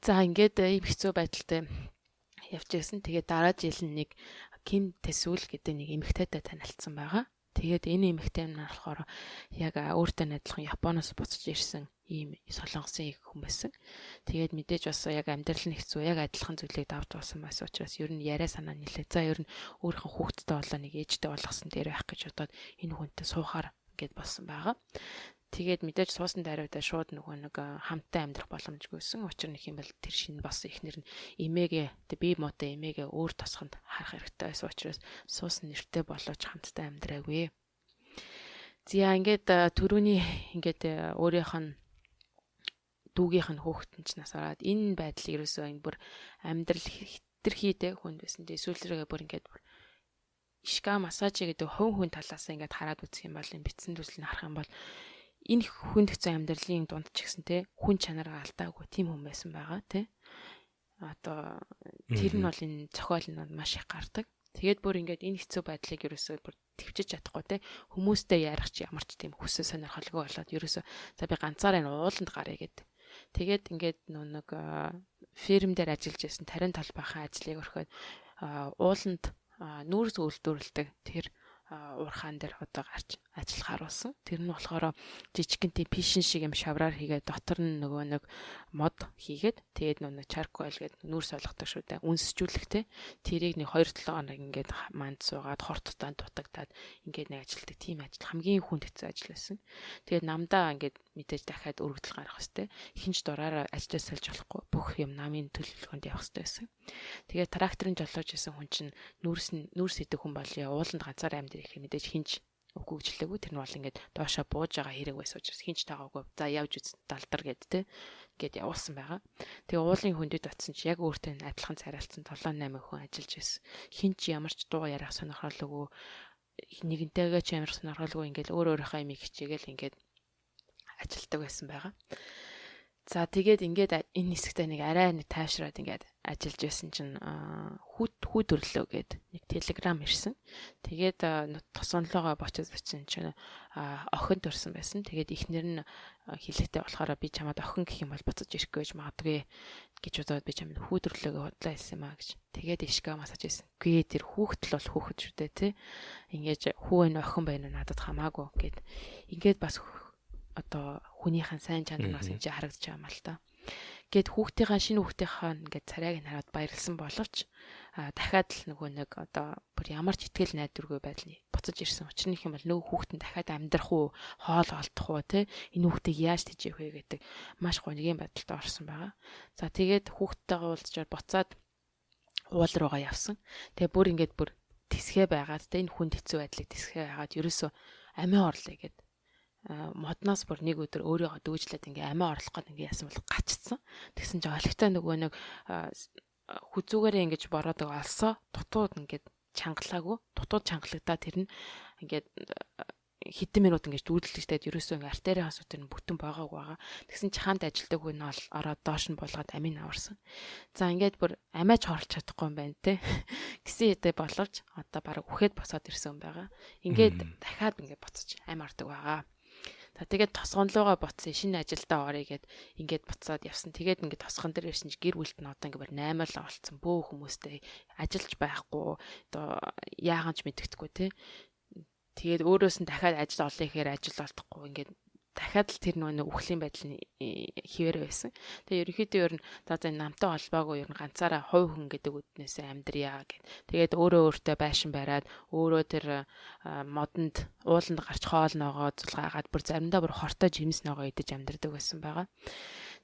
За, ингээд ийм хэцүү байдалтай явж байсан. Тэгээд дараа жил нь нэг Ким Тэсүл гэдэг нэг эмэгтэйтэй танилцсан байгаа. Тэгээд энэ эмэгтэй нь болохоор яг өөртөө адилхан Японоос буцаж ирсэн ийм солонгосын хүн байсан. Тэгээд мэдээж бас яг амьдрал нь хэцүү, яг адилхан зүйлийг давж болсон байсан учраас ер нь яриа санаа нилээ. За, ер нь өөрийнхөө хүүхэдтэй болоо нэг ээжтэй болгосон дээр байх гэж бодоод энэ хүнтэй суухаар ингээд болсон байгаа. Тэгээд мэдээж суусан даруйдаа шууд нөгөө нэг хамттай амьдрах боломжгүйсэн. Учир нь юм бол тэр шинэ бас ихнэр нь эмээгээ тэг бие муутай эмээгээ өөр тосгонд харах хэрэгтэй байсан учраас суусан нэртэй болооч хамттай амьдраагүй. За, ингээд төрөүний ингээд өөрийнх нь дүүгийнх нь хүүхэд нь ч нас ороод энэ байдал ерөөсөө энэ бүр амьдрал хэтэрхий те хүнд байсан. Тэгээ сүүлрээгээ бүр ингээд бүр Ишика Масажи гэдэг хувь хүн талаас ингээд хараад үзэх юм бол, энэ бичсэн төслийг харах юм бол энэ хүнд хэцүү амьдралын дунд ч гэсэн те, хүн чанараа алдаагүй тийм хүн байсан байгаа те. Одоо тэр нь бол энэ зохиол нь маш их гардаг. Тэгээд бүр ингээд энэ хэцүү байдлыг ерөөсөө бүр төвчж чадахгүй те, хүмүүстэй ярих чи ямар ч тийм хүсэл сонирхолгүй болоод ерөөсөө за, би ганцаараа энэ ууланд гаръя гэд. Тэгээд ингээд нөө нэг ферм дээр ажиллаж байсан тарин талбайхаа ажлыг орхиод ууланд нүүрс үйлдвэрлэдэг тэр уурхаан дээр одоо гарч ажиллахаар болсон. Тэр нь болохоор жижигхэн тийм пишин шиг юм шавраар хийгээд, дотор нь нөгөө нэг мод хийгээд, тэгээд нөгөө charcoal гэдэг нүүрс олгодог шүү дээ. Үнсжүүлэх те. Тэрийг нэг 2-7 хоног ингээд манд суугаад, хорттой дутагдаад ингээд нэг ажилтдаг тийм ажил, хамгийн хүнд хэцүү ажил байсан. Тэгээд намдаа ингээд мэдээж дахиад өргөдөл гаргах хэвээр. Хинч дураараа ажлаа сольж болохгүй. Бүх юм намын төлөвлөгөөнд явах хэвээр байсан. Тэгээд тракторын жолоож исэн хүн чинь нүүрс нүүрс идэх хүн болёо, ууланд ганцаар амьдрах гэхээр мэдээж хинч үгүй гэж хэлээгүй. Тэр нь бол ингээд доошоо бууж байгаа хэрэг байсан учраас хинч таагаагүй. За, явж үз, далдар гэд те. Ингээд явуулсан байгаа. Тэгээ уулын хөндөд очсон чи яг өөртөө адилхан царайлцсан 7 8 хүн ажиллаж байсан. Хинч ямар ч дуу яриах сонирхолгүй, нэгэнтэйгээ ч ямар сонирхолгүй, ингээд өөр өөрийнхөө юмыг хичээгээл ингээд ажилтдаг байсан байгаа. За, тэгээд ингээд энэ хэсэгтээ нэг арай нэг тайвшраад ингээд ажиллаж байсан чинь хүү хүү төрлөө гэд нэг телеграм ирсэн. Тэгээд тосгонлоогоо бочод очсон чинь охин төрсэн байсан. Тэгээд эхнэр нь хэлэхдээ болохоор би чамаад охин гэх юм бол буцаж ирэхгүй гэж магадгүй гэж бодоод би чамд хүү төрлөөгөө худлаа хэлсэн юм а гэж. Тэгээд Ишика масаж байсан. Гүй, тэр хүүхэд л бол хүүхэд шүү дээ тий. Ингээд хүү энэ охин байна уу надад хамаагүй гэд. Ингээд бас одоо хүнийхэн сайн чанар бас энэ харагдаж байгаа юм л та. Гээд хүүхдийнхаа, шинэ хүүхдийнхаа ингээд царайг нь хараад баярлсан боловч дахиад л нөгөө нэг одоо бүр ямар ч итгэл найдваргүй байдал буцаж ирсэн. Учир нь юм бол нөгөө хүүхэд нь дахиад амьдрах уу, хоол олдох уу те, энэ хүүхдийг яаж тэжээх вэ гэдэг маш гонигын байдалд орсон байгаа. За, тэгээд хүүхдтэйгээ уулзчаар буцаад уул руугаа явсан. Тэгээ бүр ингээд бүр тэсгээ байгаад те, энэ хүнд хэцүү байдлыг тэсгээ байгаад ерөөсөө амиа орлоо гэд модноос бүр нэг өдөр өөрийгөө дүүжлээд ингээ амиа орлох гээд ингээ яасан бол гачцсан. Тэгсэн чинь олигтой нөгөө нэг хүзүүгээрээ ингэж бороодог олсоо дутууд ингээд чангалаагүй. Дутууд чангалагдаа тэр нь ингээд хэдэн минут ингэж дүүдлэгчтэй ерөөсөө ингээ артерийн хасуу тэр нь бүтэн байгаагүй байгаа. Тэгсэн чи хамт ажилтдаг хүн нь ороод доош нь болгоод амийг аварсан. За, ингээд бүр амиач хорлж чадахгүй юм байна те. Гэсэн хэдэ боловч одоо бараг үхээд босоод ирсэн юм байгаа. Ингээд дахиад ингээд буцаж ам ордог байгаа. За, тэгээд тосгонлоогоо ботсон, шинэ ажилдаа оръё гэд ингээд буцаад явсан. Тэгээд ингээд тосгон дээр ирсэн чи гэр бүлд нь одоо ингээд 8 л олцсон, бөө хүмүүстэй ажиллаж байхгүй, одоо яахан ч мэддэхгүй те. Тэгээд өөрөөс нь дахиад ажил олъё гэхээр ажил олдохгүй, ингээд дахиад л тэр нөгөө үхлийн байдал нь хിവэр байсан. Тэгээ ерөнхийдөө ер нь за за намтай холбоогүй, ер нь ганцаараа хувь хүн гэдэг үднээсээ амьдрья гэд. Тэгээд өөрөө өөртөө байшин бариад, өөрөө тэр модонд ууланд гарч хоол ноогоо зулгаагаад, бүр заримдаа бүр хортой жимс ноогоо идэж амьдрдаг байсан байгаа.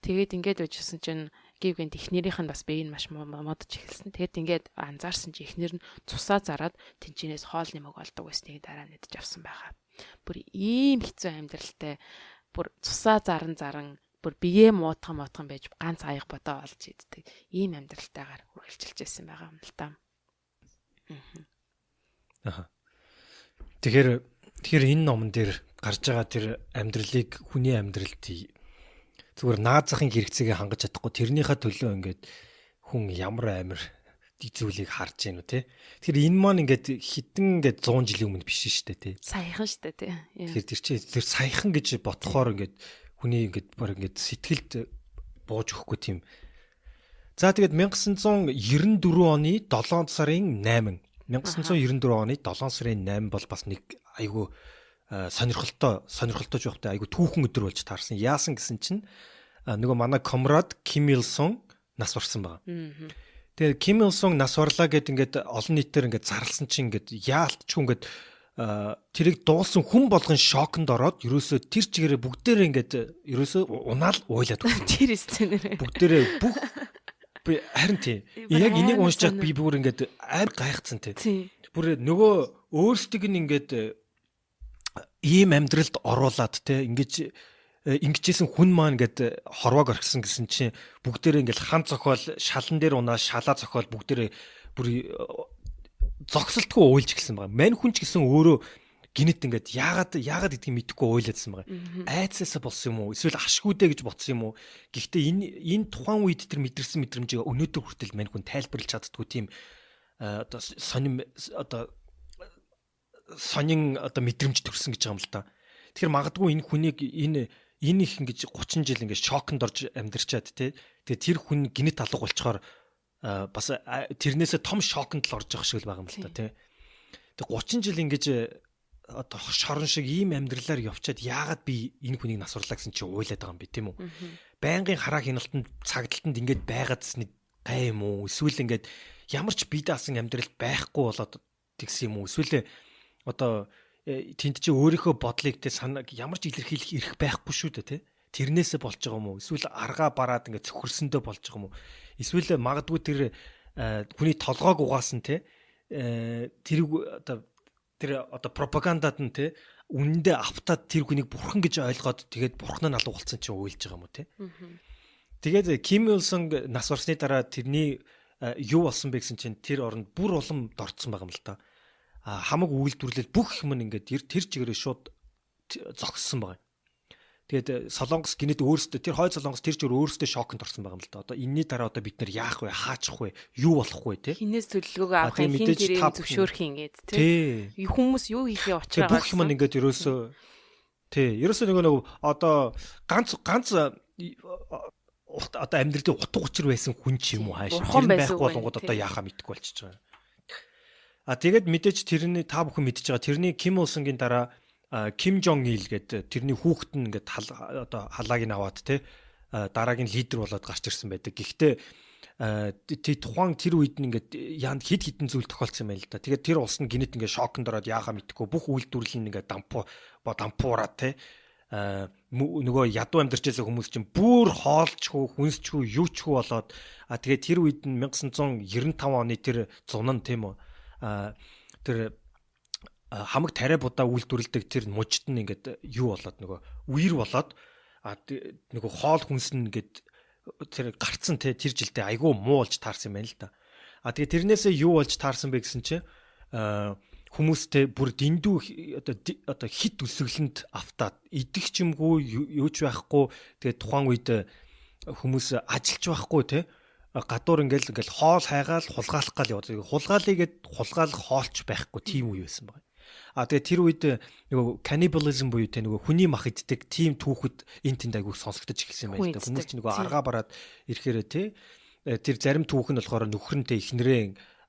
Тэгээд ингээд байжсэн чинь гів гэнт эхнэрийнх нь бас бие нь маш модож эхэлсэн. Тэгээд ингээд анзаарсан чи эхнэр нь цусаа зараад тэнчнээс хоол нэмэг олдог байсныг дараа нь мэдэж авсан байгаа. Бүр ийм хэцүү амьдралтай, бүр цусаа заран заран Бүр бие муутхан муутхан байж ганц аяга бодоо олж иддэг. Ийм амьдралтайгаар үргэлжилж байсан байгаа юм л та. Аа. Тэгэхээр энэ номон дээр гарч байгаа тэр амьдралыг хүний амьдралд зүгээр наад захын хэрэгцээгээ хангаж чадахгүй тэрнийхээ төлөө ингээд хүн ямар амар зүйлийг харж гэнэ үү те. Тэгэхээр энэ маань ингээд хитэн ингээд 100 жилийн өмнө биш шүү дээ те. Саяхан шүү дээ те. Тэгэхээр тэр чинь тэр саяхан гэж бодохоор ингээд хүний ингээд баг ингээд сэтгэлд бууж өгөхгүй тийм. За тэгээд 1994 оны 7 сарын 8 1994 оны 7 сарын 8 бол бас нэг айгүй сонирхолтой жоохтой айгүй түүхэн өдөр болж таарсан. Яасан гэсэн чинь нөгөө манай комрад Ким Ил Сун нас барсан байгаа. Тэгээд Ким Ил Сун нас барлаа гэд ингээд олон нийтээр ингээд зарласан чинь ингээд яалтчгүй ингээд тэрийг дуулсан хүн болгон шоконд ороод ерөөсөө тэр чигээрээ бүгдээрээ ингээд ерөөсөө унаал уйлаад өгсөн. Тэр сценээр. Бүгдээрээ бүх би харин тийм. Яг энийг уншиж би бүр ингээд амар гайхацсан тий. Бүр нөгөө өөрсдөг нь ингээд ийм амьдралд оруулаад те ингэж ингэжсэн хүн маань ингээд хорвоог орхисон гэсэн чинь бүгдээрээ ингээд хан зохиол шалан дээр унаа шалаа зохиол бүгдээрээ бүр зогсолтгүй уйлж эхэлсэн байгаа. Мань хүн ч гэсэн өөрөө гинэт ингээд яагаад гэдгийг мэдэхгүй уйлаадсан байгаа. Айцаасаа болсон юм уу? Эсвэл ашгүйдэ гэж бодсон юм уу? Гэхдээ энэ тухайн үед тэр мэдэрсэн мэдрэмжийг өнөөдөр хүртэл мань хүн тайлбарлаж чаддгүй тийм одоо сонин одоо сонин одоо мэдрэмж төрсөн гэж байгаа юм л та. Тэгэхээр магадгүй энэ хүнийг энэ их ингэж 30 жил ингэж шоконд орж амьдарчаад те. Тэгээ тэр хүн гинэт алга болчоор бас тэрнээсээ том шоконд л орж байгаа шиг л байгаа юм л та те. Тэгээ 30 жил ингэж одоо шорон шиг ийм амьдралаар явчаад яагаад би энэ хүнийг нас барлаа гэсэн чи уйлаад байгаа юм бэ тийм үү? Байнгын хараа хяналтанд цагдалтанд ингэж байгаадсны гай юм уу? Эсвэл ингээд ямар ч бие даасан амьдрал байхгүй болоод тэгсэн юм уу? Эсвэл одоо тэнд чи өөрийнхөө бодлыг те санааг ямар ч илэрхийлэх эрх байхгүй шүү дээ те. Тэрнээсээ болж байгаа юм уу? Эсвэл аргаа бараад ингээд цөхөрсөндөө болж байгаа юм уу? Эсвэл магадгүй тэр хүний толгойг угаасан те тэрийг одоо тэр одоо пропагандад нь те үнэндээ автаад тэр хүнийг бурхан гэж ойлгоод тэгээд бурхан нь алга болсон чи уйлж байгаа юм уу те. Тэгээд Ким Ил Сунг нас барсны дараа тэрний юу болсон бэ гэсэн чинь тэр оронд бүр улам дорцсон байгаа юм л та. Хамаг үйлдвэрлэл бүх юм ингээд тэр чигээрээ шууд зогссон байгаа. Тэгээд Солонгос гинэт өөрсдөө тэр хойд Солонгос тэр чигээр өөрсдөө шоконд орсон байгаа юм л да. Одоо энэний дараа одоо бид нэр яах вэ? Хаачих вэ? Юу болох вэ те? Хинээс төлөвлөгөөгөө авах юм, хин тэрийг зөвшөөрөх юм гээд те. Хүмүүс юу хийхээ учраа бүх юм ингээд ерөөсөө тий, ерөөсөө нөгөө одоо ганц одоо амьдралын утга учир байсан хүн ч юм уу хааш. Тэр байхгүй болонгод одоо яахаа мэдэхгүй болчихж байгаа. А тэгээд мэдээж тэрний та бүхэн мэдж байгаа тэрний Ким Ил Сунгийн дараа Ким Жонг Ил гэдэг тэрний хүүхэд нь ингээд одоо халааг нь аваад те дараагийн лидер болоод гарч ирсэн байдаг. Гэхдээ тухайн тэр үед нь ингээд яанд хид хідэн зүйл тохиолдсон юм байна л да. Тэгээд тэр улс нь гинэт ингээд шоконд ороод яахаа мэдэхгүй бүх үйлдвэрлэл нь ингээд дампуураад те нөгөө ядуу амьдарч байсан хүмүүс чинь бүр хоолчгүй, хүнсчгүй, юучгүй болоод тэгээд тэр үед нь 1995 оны тэр зун нь тийм үү тэр хамаг тариа будаа үйлдвэрлэдэг тэр мужид нь ингээд юу болоод нөгөө үер болоод нөгөө хоол хүнс нь ингээд тэр гарцсан те тэр жилдээ айгүй муу болж таарсан юм байна л да. А тэгээ тэрнээсээ юу болж таарсан бэ гэсэн чинь хүмүүстэй бүр дэндүү одоо хит өсөглөнд автаад идэх ч юмгүй юу ч байхгүй тэгээ тухайн үед хүмүүс ажиллаж байхгүй те гадуур ингээл хоол хайгаал хулгаалах гал яваад хулгаалыгээд хулгаалах хоолч байхгүй тийм үе байсан байна. А тэгээ тэр үед нөгөө cannibalism буюу те нөгөө хүний мах иддэг тийм түүхэд энэ тэнд айгүйх сонсогдож эхэлсэн юм байна л да. Хүмүүс ч нөгөө аргаа бараад ирэхээрээ те тэр зарим түүх нь болохоор нөхрөнтэй эхнэрээ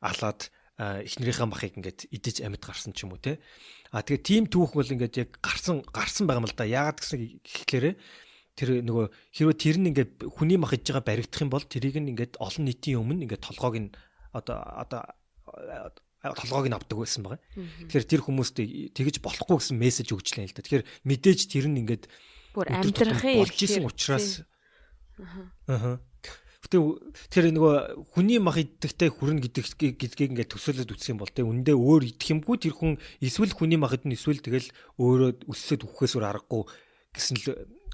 алаад эхнэрийнхээ махыг ингээд идэж амьд гарсан ч юм уу те. А тэгээ тийм түүх бол ингээд яг гарсан байгаа юм л да. Яагаад гэсэн гэхлээрэ тэр нөгөө хэрвээ тэр нь ингээд хүний мах идж байгаа баригдах юм бол тэрийг нь ингээд олон нийтийн өмнө ингээд толгойг нь одоо толгойг нь авдаг байсан байгаа. Тэгэхээр тэр хүмүүст тэгэж болохгүй гэсэн мессеж өгч лээ л да. Тэгэхээр мэдээж тэр нь ингээд бүр амьдрахын болж исэн учраас аа. Тэр нөгөө хүний мах иддэгтэй хүрнэ гэдгийг ингээд төсөөлөд үзэх юм бол тэ үндэ өөр идэх юмгүй тэр хүн эсвэл хүний мах идэн эсвэл тэгэл өөрөө өссөд үхэхээс өөр аргагүй гэсэн л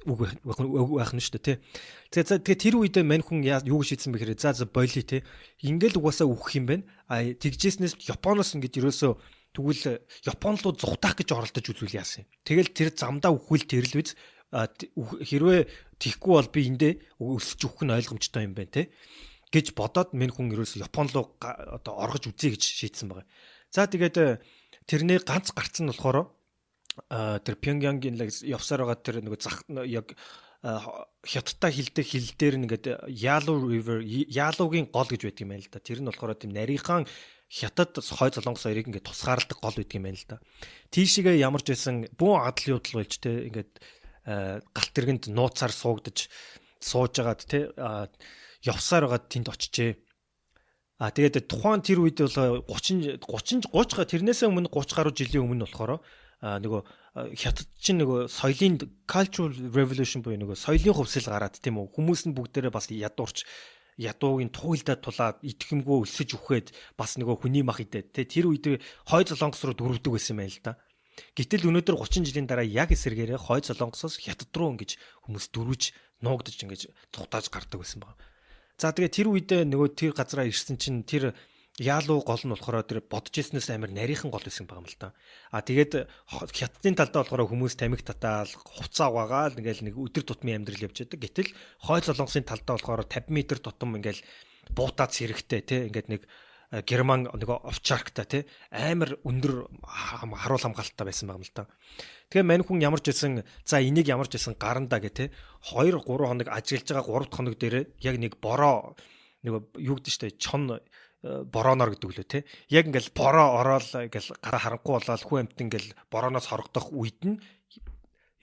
үг байх нь шүү дээ, тий. Тэгээ тэр үедээ мань хүн юу гэж шийдсэн бэ гэхээр за боли тий. Ингээл угаасаа үхэх юм байна. А тэгжээснээс Японоос ингэж ерөөсөө тэгвэл Япон руу зугтаах гэж оролдож үзвэл яасан юм. Тэгэл тэр замдаа үхвэл тэр л биз. Хэрвээ тийхгүй бол би эндээ өсөж өгөх нь ойлгомжтой юм байна те гэж бодоод мань хүн ерөөсөө Япон руу одоо оргож үзье гэж шийдсэн байгаа. За тэгээд тэрний ганц гарц нь болохоор тэр Пёнгянгийн явсаар байгаа тэр нөгөө зах яг хятадтай хилдэг хил дээр нэгээд Ялу River, Ялугийн гол гэж байдаг юм байна л да. Тэр нь болохоор тийм нарийнхан хятад хой солонгос хоёрыг ингээд тусгаарладаг гол байдаг юм байна л да. Тийшээгээ ямар ч байсан бүүн адал явдал болж те ингээд галт тэргэнд нууцаар суугдаж сууж агаад те явсаар байгаад тэнд очижээ. А тэгээд тухайн тэр үед бол 30 30 30 тэрнээсээ өмнө 30 гаруй жилийн өмнө болохоор нөгөө хятад чинь нөгөө соёлын cultural revolution буюу нөгөө соёлын хувьсэл гараад тийм үү, хүмүүс нь бүгдээрээ бас ядуурч ядуугийн туйлдаа тулаад итгэмгүй өлсөж үхээд бас нөгөө хүний мах идээд те тэр үед хой солонгос руу дөрвдөг байсан юм байна л да. Гэтэл өнөөдөр 30 жилийн дараа яг эсэргээрээ хой солонгосоос хятад руу ингэж хүмүүс дөрвж нуугдаж ингэж цухтааж гардаг байсан байна. За тэгээ тэр үедээ нөгөө тэр газараа ирсэн чинь тэр Яалуу гол нь болохоор тэр бодож ирснээс амар нарийнхан гол байсан байгаа юм л та. А тэгээд хятадын талдаа болохоор хүмүүс тамхи татаал хувцас угаагаал ингээл нэг өдөр тутмын амьдрал явж байдаг. Гэтэл хой солонгосын талдаа болохоор 50 м тутам ингээл буутаа цэрэгтэй те ингээд нэг герман нөгөө овчарктай те амар өндөр харуул хамгаалттай байсан байгаа юм л та. Тэгээ мань хүн ямар ч байсан за энийг ямар ч байсан гарандаа гэ те 2 3 хоног ажиглаж байгаа 3 дахь хоног дээр яг нэг бороо нөгөө юу гэдэг штэ чон борооноор гэдэг лөө те. Яг ингээл бороо ороод ингээл гараа харанхуй болоод хүн амт ингээл борооноос хорогдох үед нь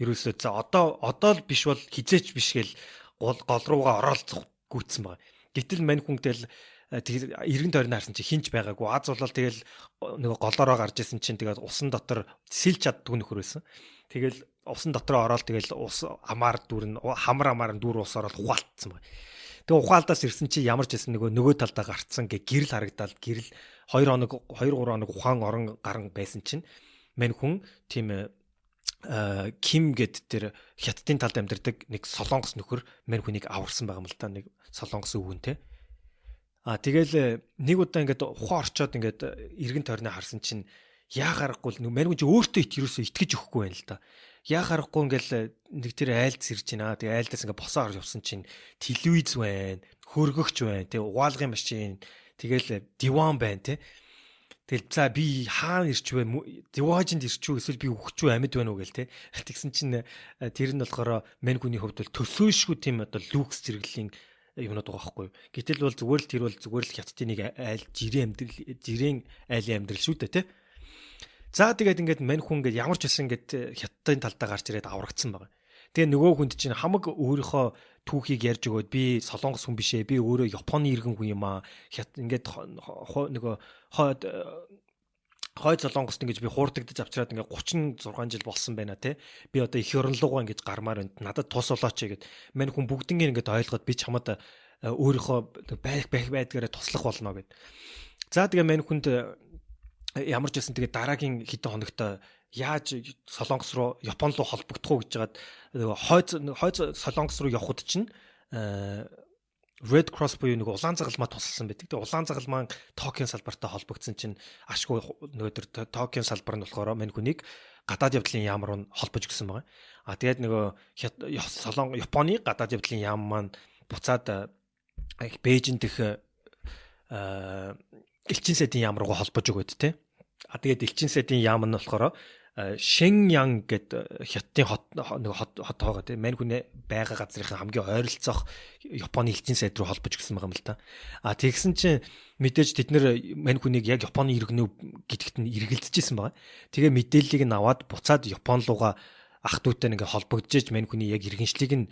ерөөсөө за одоо л биш бол хизээч биш гэл гол руугаа ороод гүйтсэн байгаа. Гэтэл мань хүн тэгэл эргэн тойрны харсан чи хинч байгаагүй. Аз болол тэгэл нөгөө голоороо гарч исэн чинь тэгээд усан дотор сэлж чаддгүй нөхөр байсан. Тэгэл усан дотор ороод тэгэл ус амаар дүүрэн хамар амаар дүүр ус ороод ухаалтсан байгаа. Тэгээ ухаалдаас ирсэн чи ямар ч байсан нөгөө талдаа гарцсан гэ гэрэл харагдаал гэрэл 2 хоног 2 3 хоног ухаан орон гарan байсан чинь мань хүн тийм Ким гэд тэр хятадын талд амьдардаг нэг солонгос нөхөр мань хүнийг аварсан байгаа юм л та, нэг солонгос өвгөн те. А тэгэл нэг удаа ингээд ухаан орчоод ингээд эргэн тойрноо харсан чинь яа харахгүй л мань хүн чи өөртөө юусоо итгэж өгөхгүй байна л да. Яа харахгүй ингээл нэг тэр айлд сэрж байна. Тэгээ айлдаас ингээ босоо гарч явсан чинь телевиз байна, хөргөгч байна, тэгээ угаалгын машин, тэгэл диван байна те. Тэгэл за би хаана ирч вэ? Диваажинд ирч үү эсвэл би үхэж үү, амьд байна уу гэл те. Тэгсэн чинь тэр нь болохоор мань хүний хувьд бол төсөөлшгүй тийм одоо люкс зэрэглэлийн юмнууд байгаа байхгүй юу. Гэтэл бол зүгээр л тэр бол зүгээр л хятадын нэг айл жирийн амьдрал, жирийн айлын амьдрал шүү дээ те. За тэгээд ингээд мань хүн ингээд ямар ч байсан ингээд хятадын талдаа гарч ирээд аврагдсан байгаа. Тэгээ нөгөө хүнд чинь хамаг өөрийнхөө түүхийг ярьж өгөөд би солонгос хүн биш ээ, би өөрөө Японы иргэн хүн юм аа. Хят ингээд нөгөө хойд солонгост ингэж би хуурдагдаж авчираад ингээд 36 жил болсон байна те. Би одоо их орон руугаа ингэж гармаар байна. Надад тус болооч гэд мань хүн бүгднийг ингээд ойлгоод би чамд өөрийнхөө байх байдгаараа туслах болно гэд. За тэгээ мань хүнд ямар ч байсан тэгээ дараагийн хэдэн хоногт яаж Солонгос руу Япон руу холбогдох уу гэж хагаад хойд Солонгос руу явхад чинь Red Cross буюу нэг улаан загалмаа тусалсан байдаг. Тэгээ улаан загалмаа Токио салбартай холбогдсон чинь ашгүй нөгөө тэр Токио салбар нь болохоор мань хүнийг гадаад явдлын яам руу холбож өгсөн байгаа. А тэгээд нөгөө Японы гадаад явдлын яам маань буцаад Бээжин дэх элчин сайдын яам руугаа холбож өгөөд те. А тэгээд элчин сайдын яам нь болохоор Шэньян гэд хятадын хот нэг хот байгаа тийм мань хүнээ байгаа газрынхаа хамгийн ойролцоох Японы элчин сайд руу холбож өгсөн байгаа юм л та. А тэгсэн чинь мэдээж тэд нэр мань хүнийг яг Японы иргэнүү гэдэгт нь эргэлзэжсэн байгаа. Тэгээ мэдээллийг нь аваад буцаад Япон руугаа ах дүүтэй ингээ холбогдож мань хүний яг иргэншлийг нь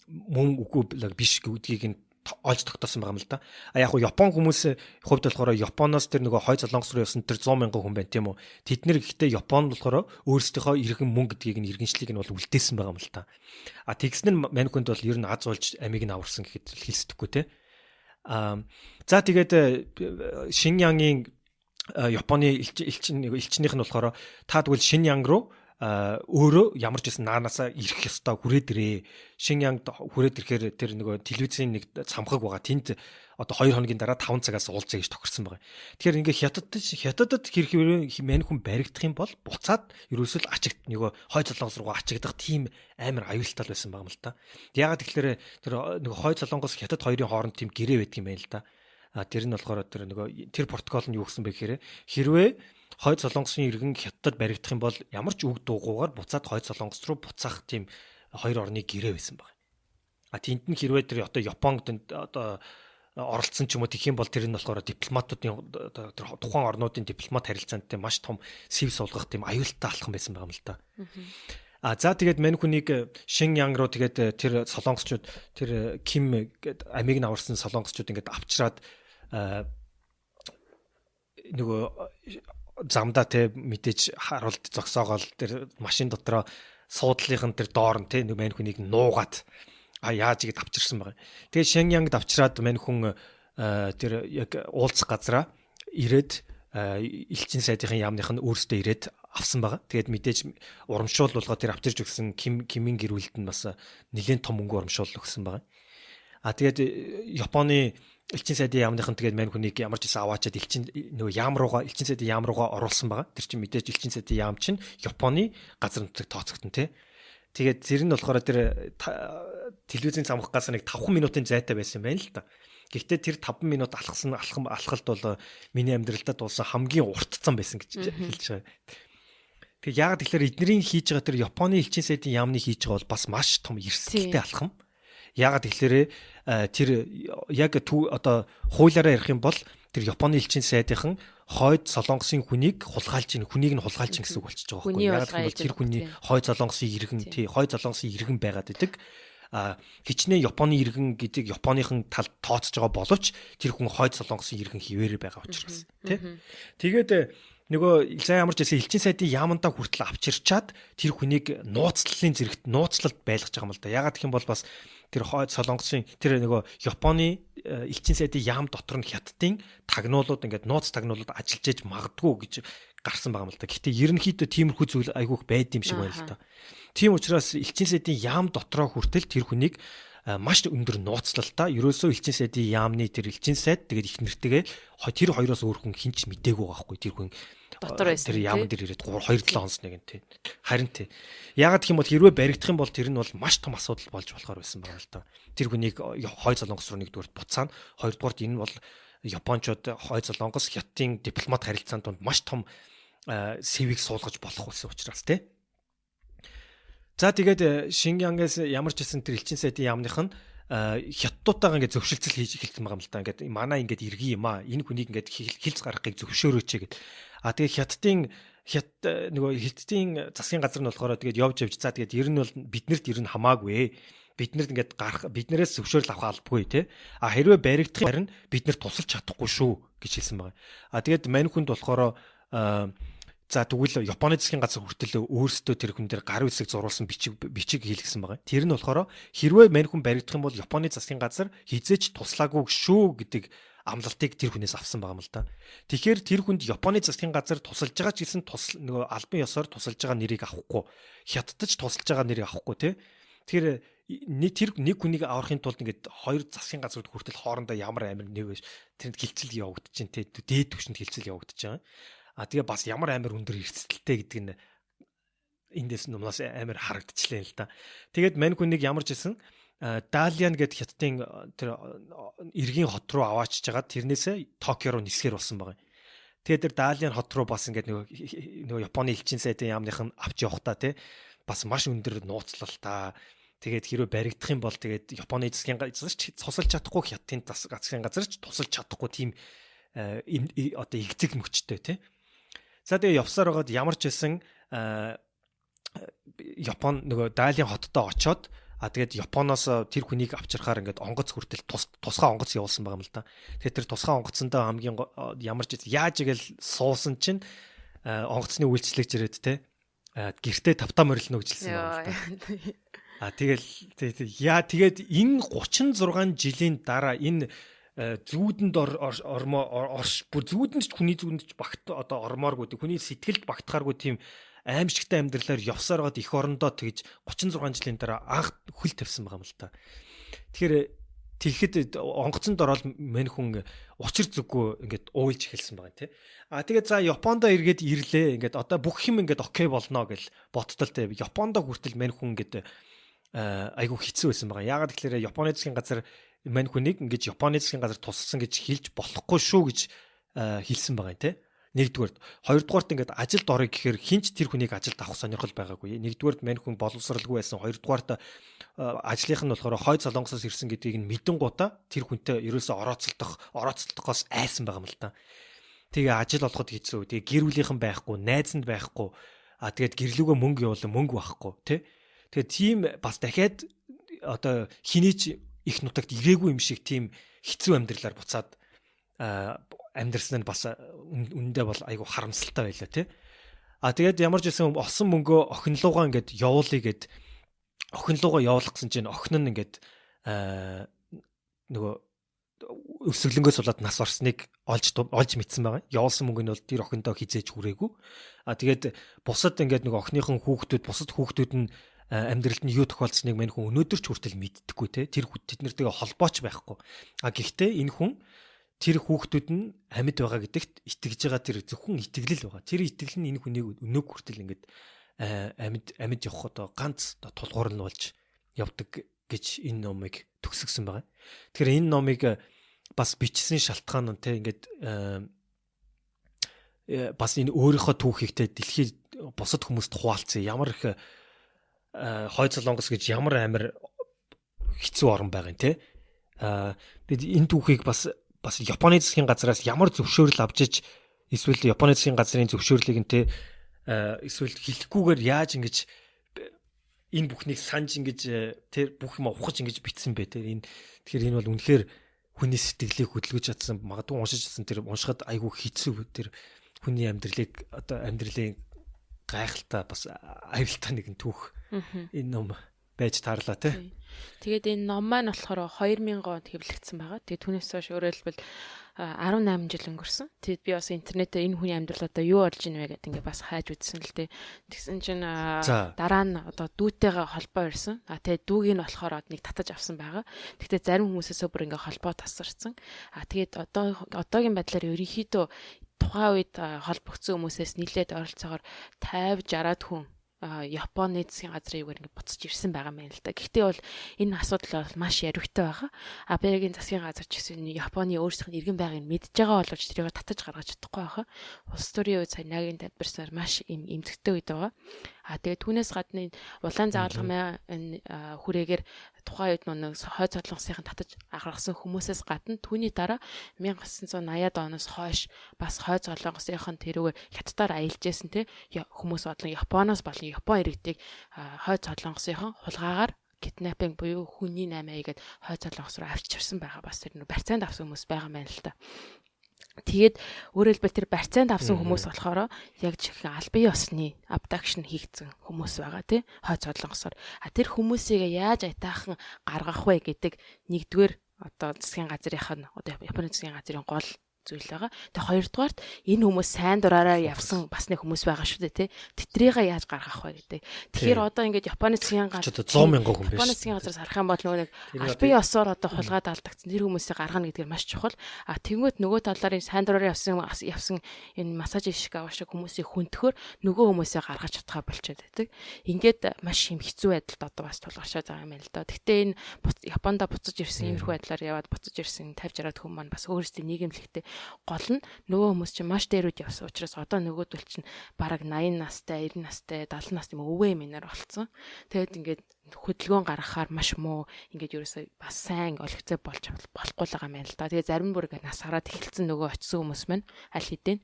мөн үгүй биш гэдгийг нь олж тогтоосон байгаа юм л да. А яг хуу Япон хүмүүс хувьд болохоор Японоос тэр нөгөө хойд солонгос руу явсан тэр 100 мянган хүн байна тийм үү. Тэд нэр гэхдээ Японд болохоор өөрсдийнхөө иргэн мөнгө гэдгийг нь иргэншлийг нь бол үлдээсэн байгаа юм л та. А тэгсэн нь мань хүнд бол ер нь аз болж амийг нь аварсан гэхэд хэлсдэхгүй те. А за тэгээд Шиньянгийн Японы элчнийх нь болохоор та тэгвэл Шиньян руу Өөрөө ямар ч байсан наанаасаа ирэх ёстой, хүрээд ирээ. Шиньянгд хүрээд ирэхээр тэр нөгөө телевизийн нэг цамхаг байгаа. Тэнд одоо 2 хоногийн дараа 5 цагаас уулзъя гэж тохирсон байгаа. Тэгэхээр ингээ хятадд хэрэг мань хүн баригдах юм бол буцаад ерөөсөл ачигд нөгөө хойд солонгос руугаа ачигдах тийм амар аюултай байсан байгаа юм л та. Яагаад тэгэхээр тэр нөгөө хойд солонгос хятад хоёрын хооронд тийм гэрээ байдаг юм байна л да. А тэр нь болохоор тэр нөгөө тэр протокол нь юу гэсэн бэ гэхээр хэрвээ хойд солонгосын иргэн хятадд баригдах юм бол ямар ч үг дуугуугаар буцаад хойд солонгос руу буцаах тийм хоёр орны гэрээ байсан баг. А тэнд нь хэрвээ тэр одоо Японд одоо оролцсон ч юм уу тэгэх юм бол тэр нь болохоор дипломатуудын одоо тэр тухайн орнуудын дипломат харилцаанд тийм маш том сэв суулгах тийм аюултай алхам байсан байгаа юм л та. А за тэгээд мань хүнийг Шиньян руу тэгээд тэр солонгосчууд тэр Ким гээд амийг нь аварсан солонгосчууд ингээд авчраад нөгөө замдаа те мэдээж харуулт зогсоогоол тэр машин дотроо суудлынх нь тэр доор нь те нэг мань хүнийг нуугаад а яаж игэд авчирсан байгаа. Тэгээд Шиньянгд авчираад мань хүн тэр яг уулзах газараа ирээд элчин сайдын яамных нь өөрсдөө ирээд авсан байгаа. Тэгээд мэдээж урамшуул болгоо тэр авчирч өгсөн Ким Кимийн гэр бүлд нь бас нэлээд том мөнгө урамшуул өгсөн байгаа. А тэгээд Японы элчин сайдын яамных нь тэгээд мань хүнийг ямар ч байсан аваачаад элчин нөгөө яам руугаа элчин сайдын яам руугаа оруулсан байгаа. Тэр чинь мэдээж элчин сайдын яам чинь Японы газар нутаг тооцогдсон тий. Тэгээд зэрэг нь болохоор тэр телевизийн цамхаг газар нэг 5 минутын зайтай байсан юм байна л да. Гэхдээ тэр 5 минут алхсан алхалт бол миний амьдралдаа дуулсан хамгийн урт зам байсан гэж хэлж байгаа. Тэгээ яагаад тэгэхээр эднэрийн хийж байгаа тэр Японы элчин сайдын яамны хийж байгаа бол бас маш том эрсдэлтэй алхам. Яагаад тэгэхээр тэр яг одоо хуулиараа ярих юм бол тэр Японы элчин сайдынхан хойд солонгосын хүнийг хулгайлж ийн хүнийг нь хулгайлж ийн гэсэн үг болчихж байгаа байхгүй. Яагаад гэвэл тэр хүний хойд солонгосын иргэн тий хойд солонгосын иргэн байгаад идэг. А хичнээн Японы иргэн гэдэг Японыхан талд тооцож байгаа боловч тэр хүн хойд солонгосын иргэн хിവэрэ байгаа учраас тий. Тэгээд нөгөө за ямар ч байсан элчин сайдын яамандаа хүртэл авчирчаад тэр хүнийг нууцлалын зэрэгт нууцлалд байлгаж байгаа юм л да. Яагаад гэх юм бол бас тэр хойд солонгосын тэр нөгөө Японы элчин сайдын яам дотор нь хятадын тагнуулууд ингээд нууц тагнуулууд ажиллаж ээж магадгүй гэж гарсан байгаа юм л да. Гэхдээ ерөнхийдөө тиймэрхүү зүйл айгүйх байд юм шиг байна л да. Тийм учраас элчин сайдын яам дотроо хүртэл тэр хүнийг маш өндөр нууцлалтай ерөөсөө элчин сайдын яамны тэр элчин сайд тэгээд их нэртэйгээ тэр хоёроос өөр хүн хинч мдээгүй байгаа хгүй тэр хүн дотор байсан тэр яамн дээр ирээд 3 2 7 хонос нэг нь тий. Харин тий. Яагаад гэх юм бол хэрвээ баригдах юм бол тэр нь бол маш том асуудал болж болохоор байсан байгаа л да. Тэр хүнийг хойд солонгос руу нэгдүгээрт буцаана. Хоёрдугаарт энэ бол Япончууд хойд солонгос хятадын дипломат харилцаанд дунд маш том сэвийг суулгаж болох байсан учраас тий. За тэгээд Шиньянгээс ямар ч байсан тэр элчин сайдын яамных нь хятадуудтайгаа ингээд зөвшөлтсөл хийж эхэлсэн байгаа юм л да. Ингээд манай ингээд иргэн юм аа. Энэ хүнийг ингээд хилц гаргахыг зөвшөөрөөч гэд. А тэгээд хятадын хят нөгөө хятадын засгийн газар нь болохоор тэгээд явж явж за тэгээд ер нь бол биднэрт ер нь хамаагүй. Биднэрт ингээд гарах биднэрээс зөвшөөрөл авах албагүй те. А хэрвээ баригдах харин бид нар тусалж чадахгүй шүү гэж хэлсэн байгаа. А тэгээд мань хүнд болохоор за тэгвэл Японы засгийн газар хүртэл өөрсдөө тэр хүн дээр гар үсэг зурулсан бичиг хийлгэсэн байгаа. Тэр нь болохоор хэрвээ мань хүн баригдах юм бол Японы засгийн газар хизээч туслаагүй шүү гэдэг амлалтыг тэр хүнээс авсан байгаа юм л да. Тэгэхээр тэр хүнд Японы засгийн газар тусалж байгаа ч гэсэн тусал нөгөө албан ёсоор тусалж байгаа нэрийг авахгүй, хятадч тусалж байгаа нэрийг авахгүй те. Тэгэхээр тэр нэг хүнийг аврахын тулд ингээд хоёр засгийн газрууд хүртэл хоорондоо ямар амир нэг биш тэнд хилцэл явагдаж чинь те. Дээд түвшинд хилцэл явагдаж байгаа. А тэгээ бас ямар амар өндөр эрсдэлтэй гэдэг нь эндээс номноос амар харагдчихлаа л да. Тэгээд мань хүнийг ямар ч байсан Далиан гэдэг хятадын тэр иргэн хот руу аваачиж хагаад тэрнээсээ Токио руу нисгээр болсон байгаа. Тэгээд тэр Далиан хот руу бас ингээд нөгөө Японы элчин сайдын яамных нь авч явахдаа тий бас маш өндөр нууцлалтай. Тэгээд хэрвээ баригдах юм бол тэгээд Японы засгийн газар ч тусалж чадахгүй, хятадын засгийн газар ч тусалж чадахгүй тийм одоо игцэг мөчтэй тий. За тэгээ явсаар байгаад ямар ч байсан Япон нөгөө Далийн хоттой очоод а тэгээд Японоос тэр хүнийг авчирхаар ингээд онгоц хүртэл тусгай онгоц явуулсан байгаа юм л да. Тэгээд тэр тусгай онгоцондоо хамгийн ямар ч яаж игээл суусан чинь онгоцны үйлчлэгч ирээд те гэртээ тавтаа морилно гэж хэлсэн байгаа юм л да. А тэгэл яа тэгээд энэ 36 жилийн дараа энэ зүүдэнд ормоо орш бүр зүүдэнд ч хүний зүүдэнд ч багт одоо ормооргүй хүний сэтгэлд багтахааргүй тийм Аимшигтай амьдралаар явсаар гад эх орондоо тэгж 36 жилийн дараа анх хөл тавьсан байгаа юм л та. Тэгэхээр тэгэхэд онгоцонд ороод мань хүн учир зүггүй ингээд уйлж эхэлсэн байгаа тий. А тэгээд за Япондо эргээд ирлээ. Ингээд одоо бүх юм ингээд окей болно гэж бодтол тий. Япондо хүртэл мань хүн ингээд айгүй хэцүү байсан байгаа. Яагаад гэхээр Японы засгийн газар мань хүнийг ингээд Японы засгийн газар тусалсан гэж хэлж болохгүй шүү гэж хэлсэн байгаа юм тий. Нэгдүгээрт, хоёрдугаарт ингээд ажилд орё гэхээр хинч тэр хүнийг ажилд авах сонирхол байгаагүй. Нэгдүгээрт мань хүн боловсралгүй байсан. Хоёрдугаарт ажлынх нь болохоор хойд Солонгосоос ирсэн гэдгийг нь мэдэнгуудаа тэр хүнтэй ерөөсөө орооцолдохоос айсан байгаа юм л та. Тэгээ ажил олоход хэцүү. Тэгээ гэр бүлийнхэн байхгүй, найзанд байхгүй. А тэгээд гэрлүүгээ мөнгө явуулан мөнгө байхгүй тий. Тэгээ тийм бас дахиад одоо хэний ч их нутагт ирээгүй юм шиг тийм хэцүү амьдралаар буцаад амьдрсан нь бас үнэндээ бол айгу харамсалтай байлаа тий. А тэгээд ямар ч байсан олсон мөнгөө охин луугаа ингээд явуулъя гэд охин луугаа явуулах гэсэн чинь охин нь ингээд нөгөө өсөглөнгөөс болоод нас орсныг олж мэдсэн байгаа. Явуулсан мөнгө нь бол тэр охиндоо хизээж хүрээгүй. А тэгээд бусад ингээд нөгөө охиныхон хүүхдүүд бусад хүүхдүүд нь амьдралд нь юу тохиолдсныг мань хүн өнөөдөр ч хүртэл мэддэггүй те. Тэр тэд нартэйгээ холбооч байхгүй. А гэхдээ энэ хүн тэр хүүхдүүд нь амьд байгаа гэдэгт итгэж байгаа тэр зөвхөн итгэлэл байгаа. Тэр итгэл нь энэ хүнийг өнөөг хүртэл ингээд амьд явах одоо ганц тулгуур нь болж явдаг гэж энэ номыг төгсгсөн байгаа. Тэгэхээр энэ номыг бас бичсэн шалтгаан нь те ингээд бас энэ өөрийнхөө түүхийг те дэлхий бусад хүмүүст хуваалцъя. Ямар их хойд Солонгос гэж ямар амар хэцүү орн байгаа юм те. Бид энэ түүхийг бас Японы засгийн газраас ямар зөвшөөрөл авч иж эсвэл Японы засгийн газрын зөвшөөрлийг нь те эсвэл хэлэхгүйгээр яаж ингэж энэ бүхнийг санаж ингэж тэр бүх юм ухаж ингэж битсэн бэ те. Энэ тэгэхээр энэ бол үнэхээр хүний сэтгэлийг хөдөлгөж чадсан, магадгүй уншиж чадсан, тэр уншихад айгүй хэцүү тэр хүний амьдралыг одоо амьдралын гайхалтай бас аюултай нэгэн түүх энэ ном байж таарлаа те. Тэгээд энэ ном маань болохоор 2000 онд хэвлэгдсэн байгаа. Тэгээд түүнээс хойш өөрөөр хэлбэл 18 жил өнгөрсөн. Тэгээд би бас интернетээр энэ хүний амьдрал одоо юу болж ийн вэ гэдээ ингээ бас хайж үзсэн л дээ. Тэгсэн чинь дараа нь одоо дүүтэйгээ холбоо ирсэн. А тэгээд дүүг нь болохоор нэг татаж авсан байгаа. Тэгтээ зарим хүмүүсээсээ бүр ингээ холбоо тасарсан. А тэгээд одоогийн байдлаар ерөнхийдөө тухайн үед холбогдсон хүмүүсээс нийлээд ойролцоогоор 50 60-аад хүн Японы засгийн газрын югаар ингэ буцаж ирсэн байгаа юм байна л да. Гэхдээ бол энэ асуудал бол маш яригтай байгаа. Америкийн засгийн газар ч гэсэн Японы өөрсдийнх нь иргэн байгааг мэдж байгаа боловч тэрийг татаж гаргаж чадахгүй байгаа. Улс төрийн үед сая нагийн тайлбарсаар маш эмзэгтэй үед байгаа. А тэгээд түүнээс гадна улаан загалмай хүрээгээр тухайн үед нэг хойд Солонгосын татаж гаргасан хүмүүсээс гадна түүний дараа 1980-ад оноос хойш бас хойд Солонгосынхан тэрүүгээр хятадаар аялж байсан те хүмүүс бодлон Японоос болон Япон иргэдийг хойд Солонгосынхан хулгаагаар киднаппинг буюу хүний наймаа хийгээд хойд Солонгос руу авчирсан байгаа. Бас тэр нөө барьцаанд авсан хүмүүс байгаа юм байна л та. Тэгээд өөрөөр хэлбэл тэр барьцаанд авсан хүмүүс болохоор яг жинхэнэ албан ёсны abduction хийгдсэн хүмүүс байгаа тий хойд Солонгосоор. А тэр хүмүүсийг яаж аятайхан гаргах вэ гэдэг нэгдүгээр одоо засгийн газрынх нь одоо Японы засгийн газрын гол зүйл байгаа. Тэгээ хоёрдугаарт энэ хүмүүс сайн дураараа явсан бас нэг хүмүүс байгаа шүү дээ тий. Тэтрийгээ яаж гаргах вэ гэдэг. Тэгэхээр одоо ингээд Японы засгийн газар 100 мянган хүн биш. Японы засгийн газраас харах юм бол нөгөө нэг албан ёсоор одоо хулгайд алдагдсан тэр хүмүүсийг гаргана гэдгээр маш чухал. А тэнгуут нөгөө талаар энэ сайн дураараа явсан энэ массаж ишиг аваа шиг хүмүүсийг хүндөхөр нөгөө хүмүүсээ гаргаж чадхаа болчиход байдаг. Ингээд маш юм хэцүү байдалд одоо бас тулгарчаад байгаа юм байна л да. Гэхдээ энэ Японд буцаж ирсэн иймэрхүү байдлаар яваад буцаж ирсэн 50 60 хүн маань бас өөрсдийн нийгэмлэгтэй гол нь нөгөө хүмүүс чинь маш дээр үед явсан учраас одоо нөгөөдөл чинь бараг 80 настай, 90 настай, 70 настай юм өвөө эмээнээр болцсон. Тэгээд ингээд хөдөлгөөн гаргахаар маш муу ингээд ерөөсөө бас сайн олигцой болж болохгүй л байгаа юм байна л да. Тэгээ зарим бүр ингээд нас хараад эхэлсэн нөгөө очисон хүмүүс маань аль хэдийн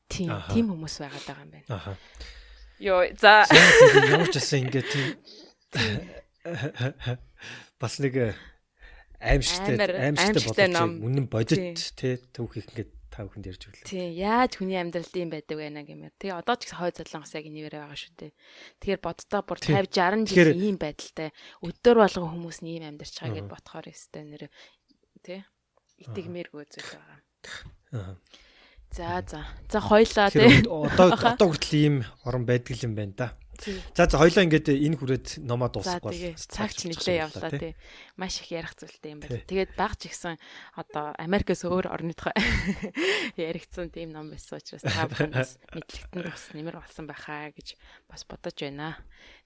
тийм хүмүүс байгаад байгаа юм байна. Аха. Йоо за ямар ч байсан ингээд тийм бас нэг аимшигтай боловч үнэн бодит тий түүхийг ингээд та бүхэнд ярьж өглөө. Тий, яаж хүний амьдралд юм байдаг вэ гэмээр. Тэгээ одоо ч гэсэн хойд Солонгос яг энэвэрээ байгаа шүү дээ. Тэгэхээр боддоо бүр 50 60 жил ийм байдалтай өдөр болгон хүмүүс нь ийм амьдарч байгаа гэд бодохоор өстэй нэр тий итгэмээргүй зүйл байгаа. Аа. За за. За хоёлаа тий. Одоо хүртэл ийм орон байдаг юм байна да. За за хоёлаа ингээд энэ хүрээд номоо дуусгах бол. Цагч нэлээ явлаа тий. Маш их ярих зүйлтэй юм байна. Тэгээд баг ч ихсэн одоо Америкээс өөр орны тухай яригдсан тийм ном байсан учраас та бүхэн бас мэдлэгтэн бас нэмэр болсон байхаа гэж бас бодож байна.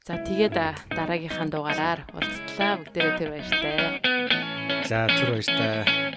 За тэгээд дараагийнхаа дугаараар уулзтлаа. Бүгдээрээ тэр баяртай. За түр баяртай.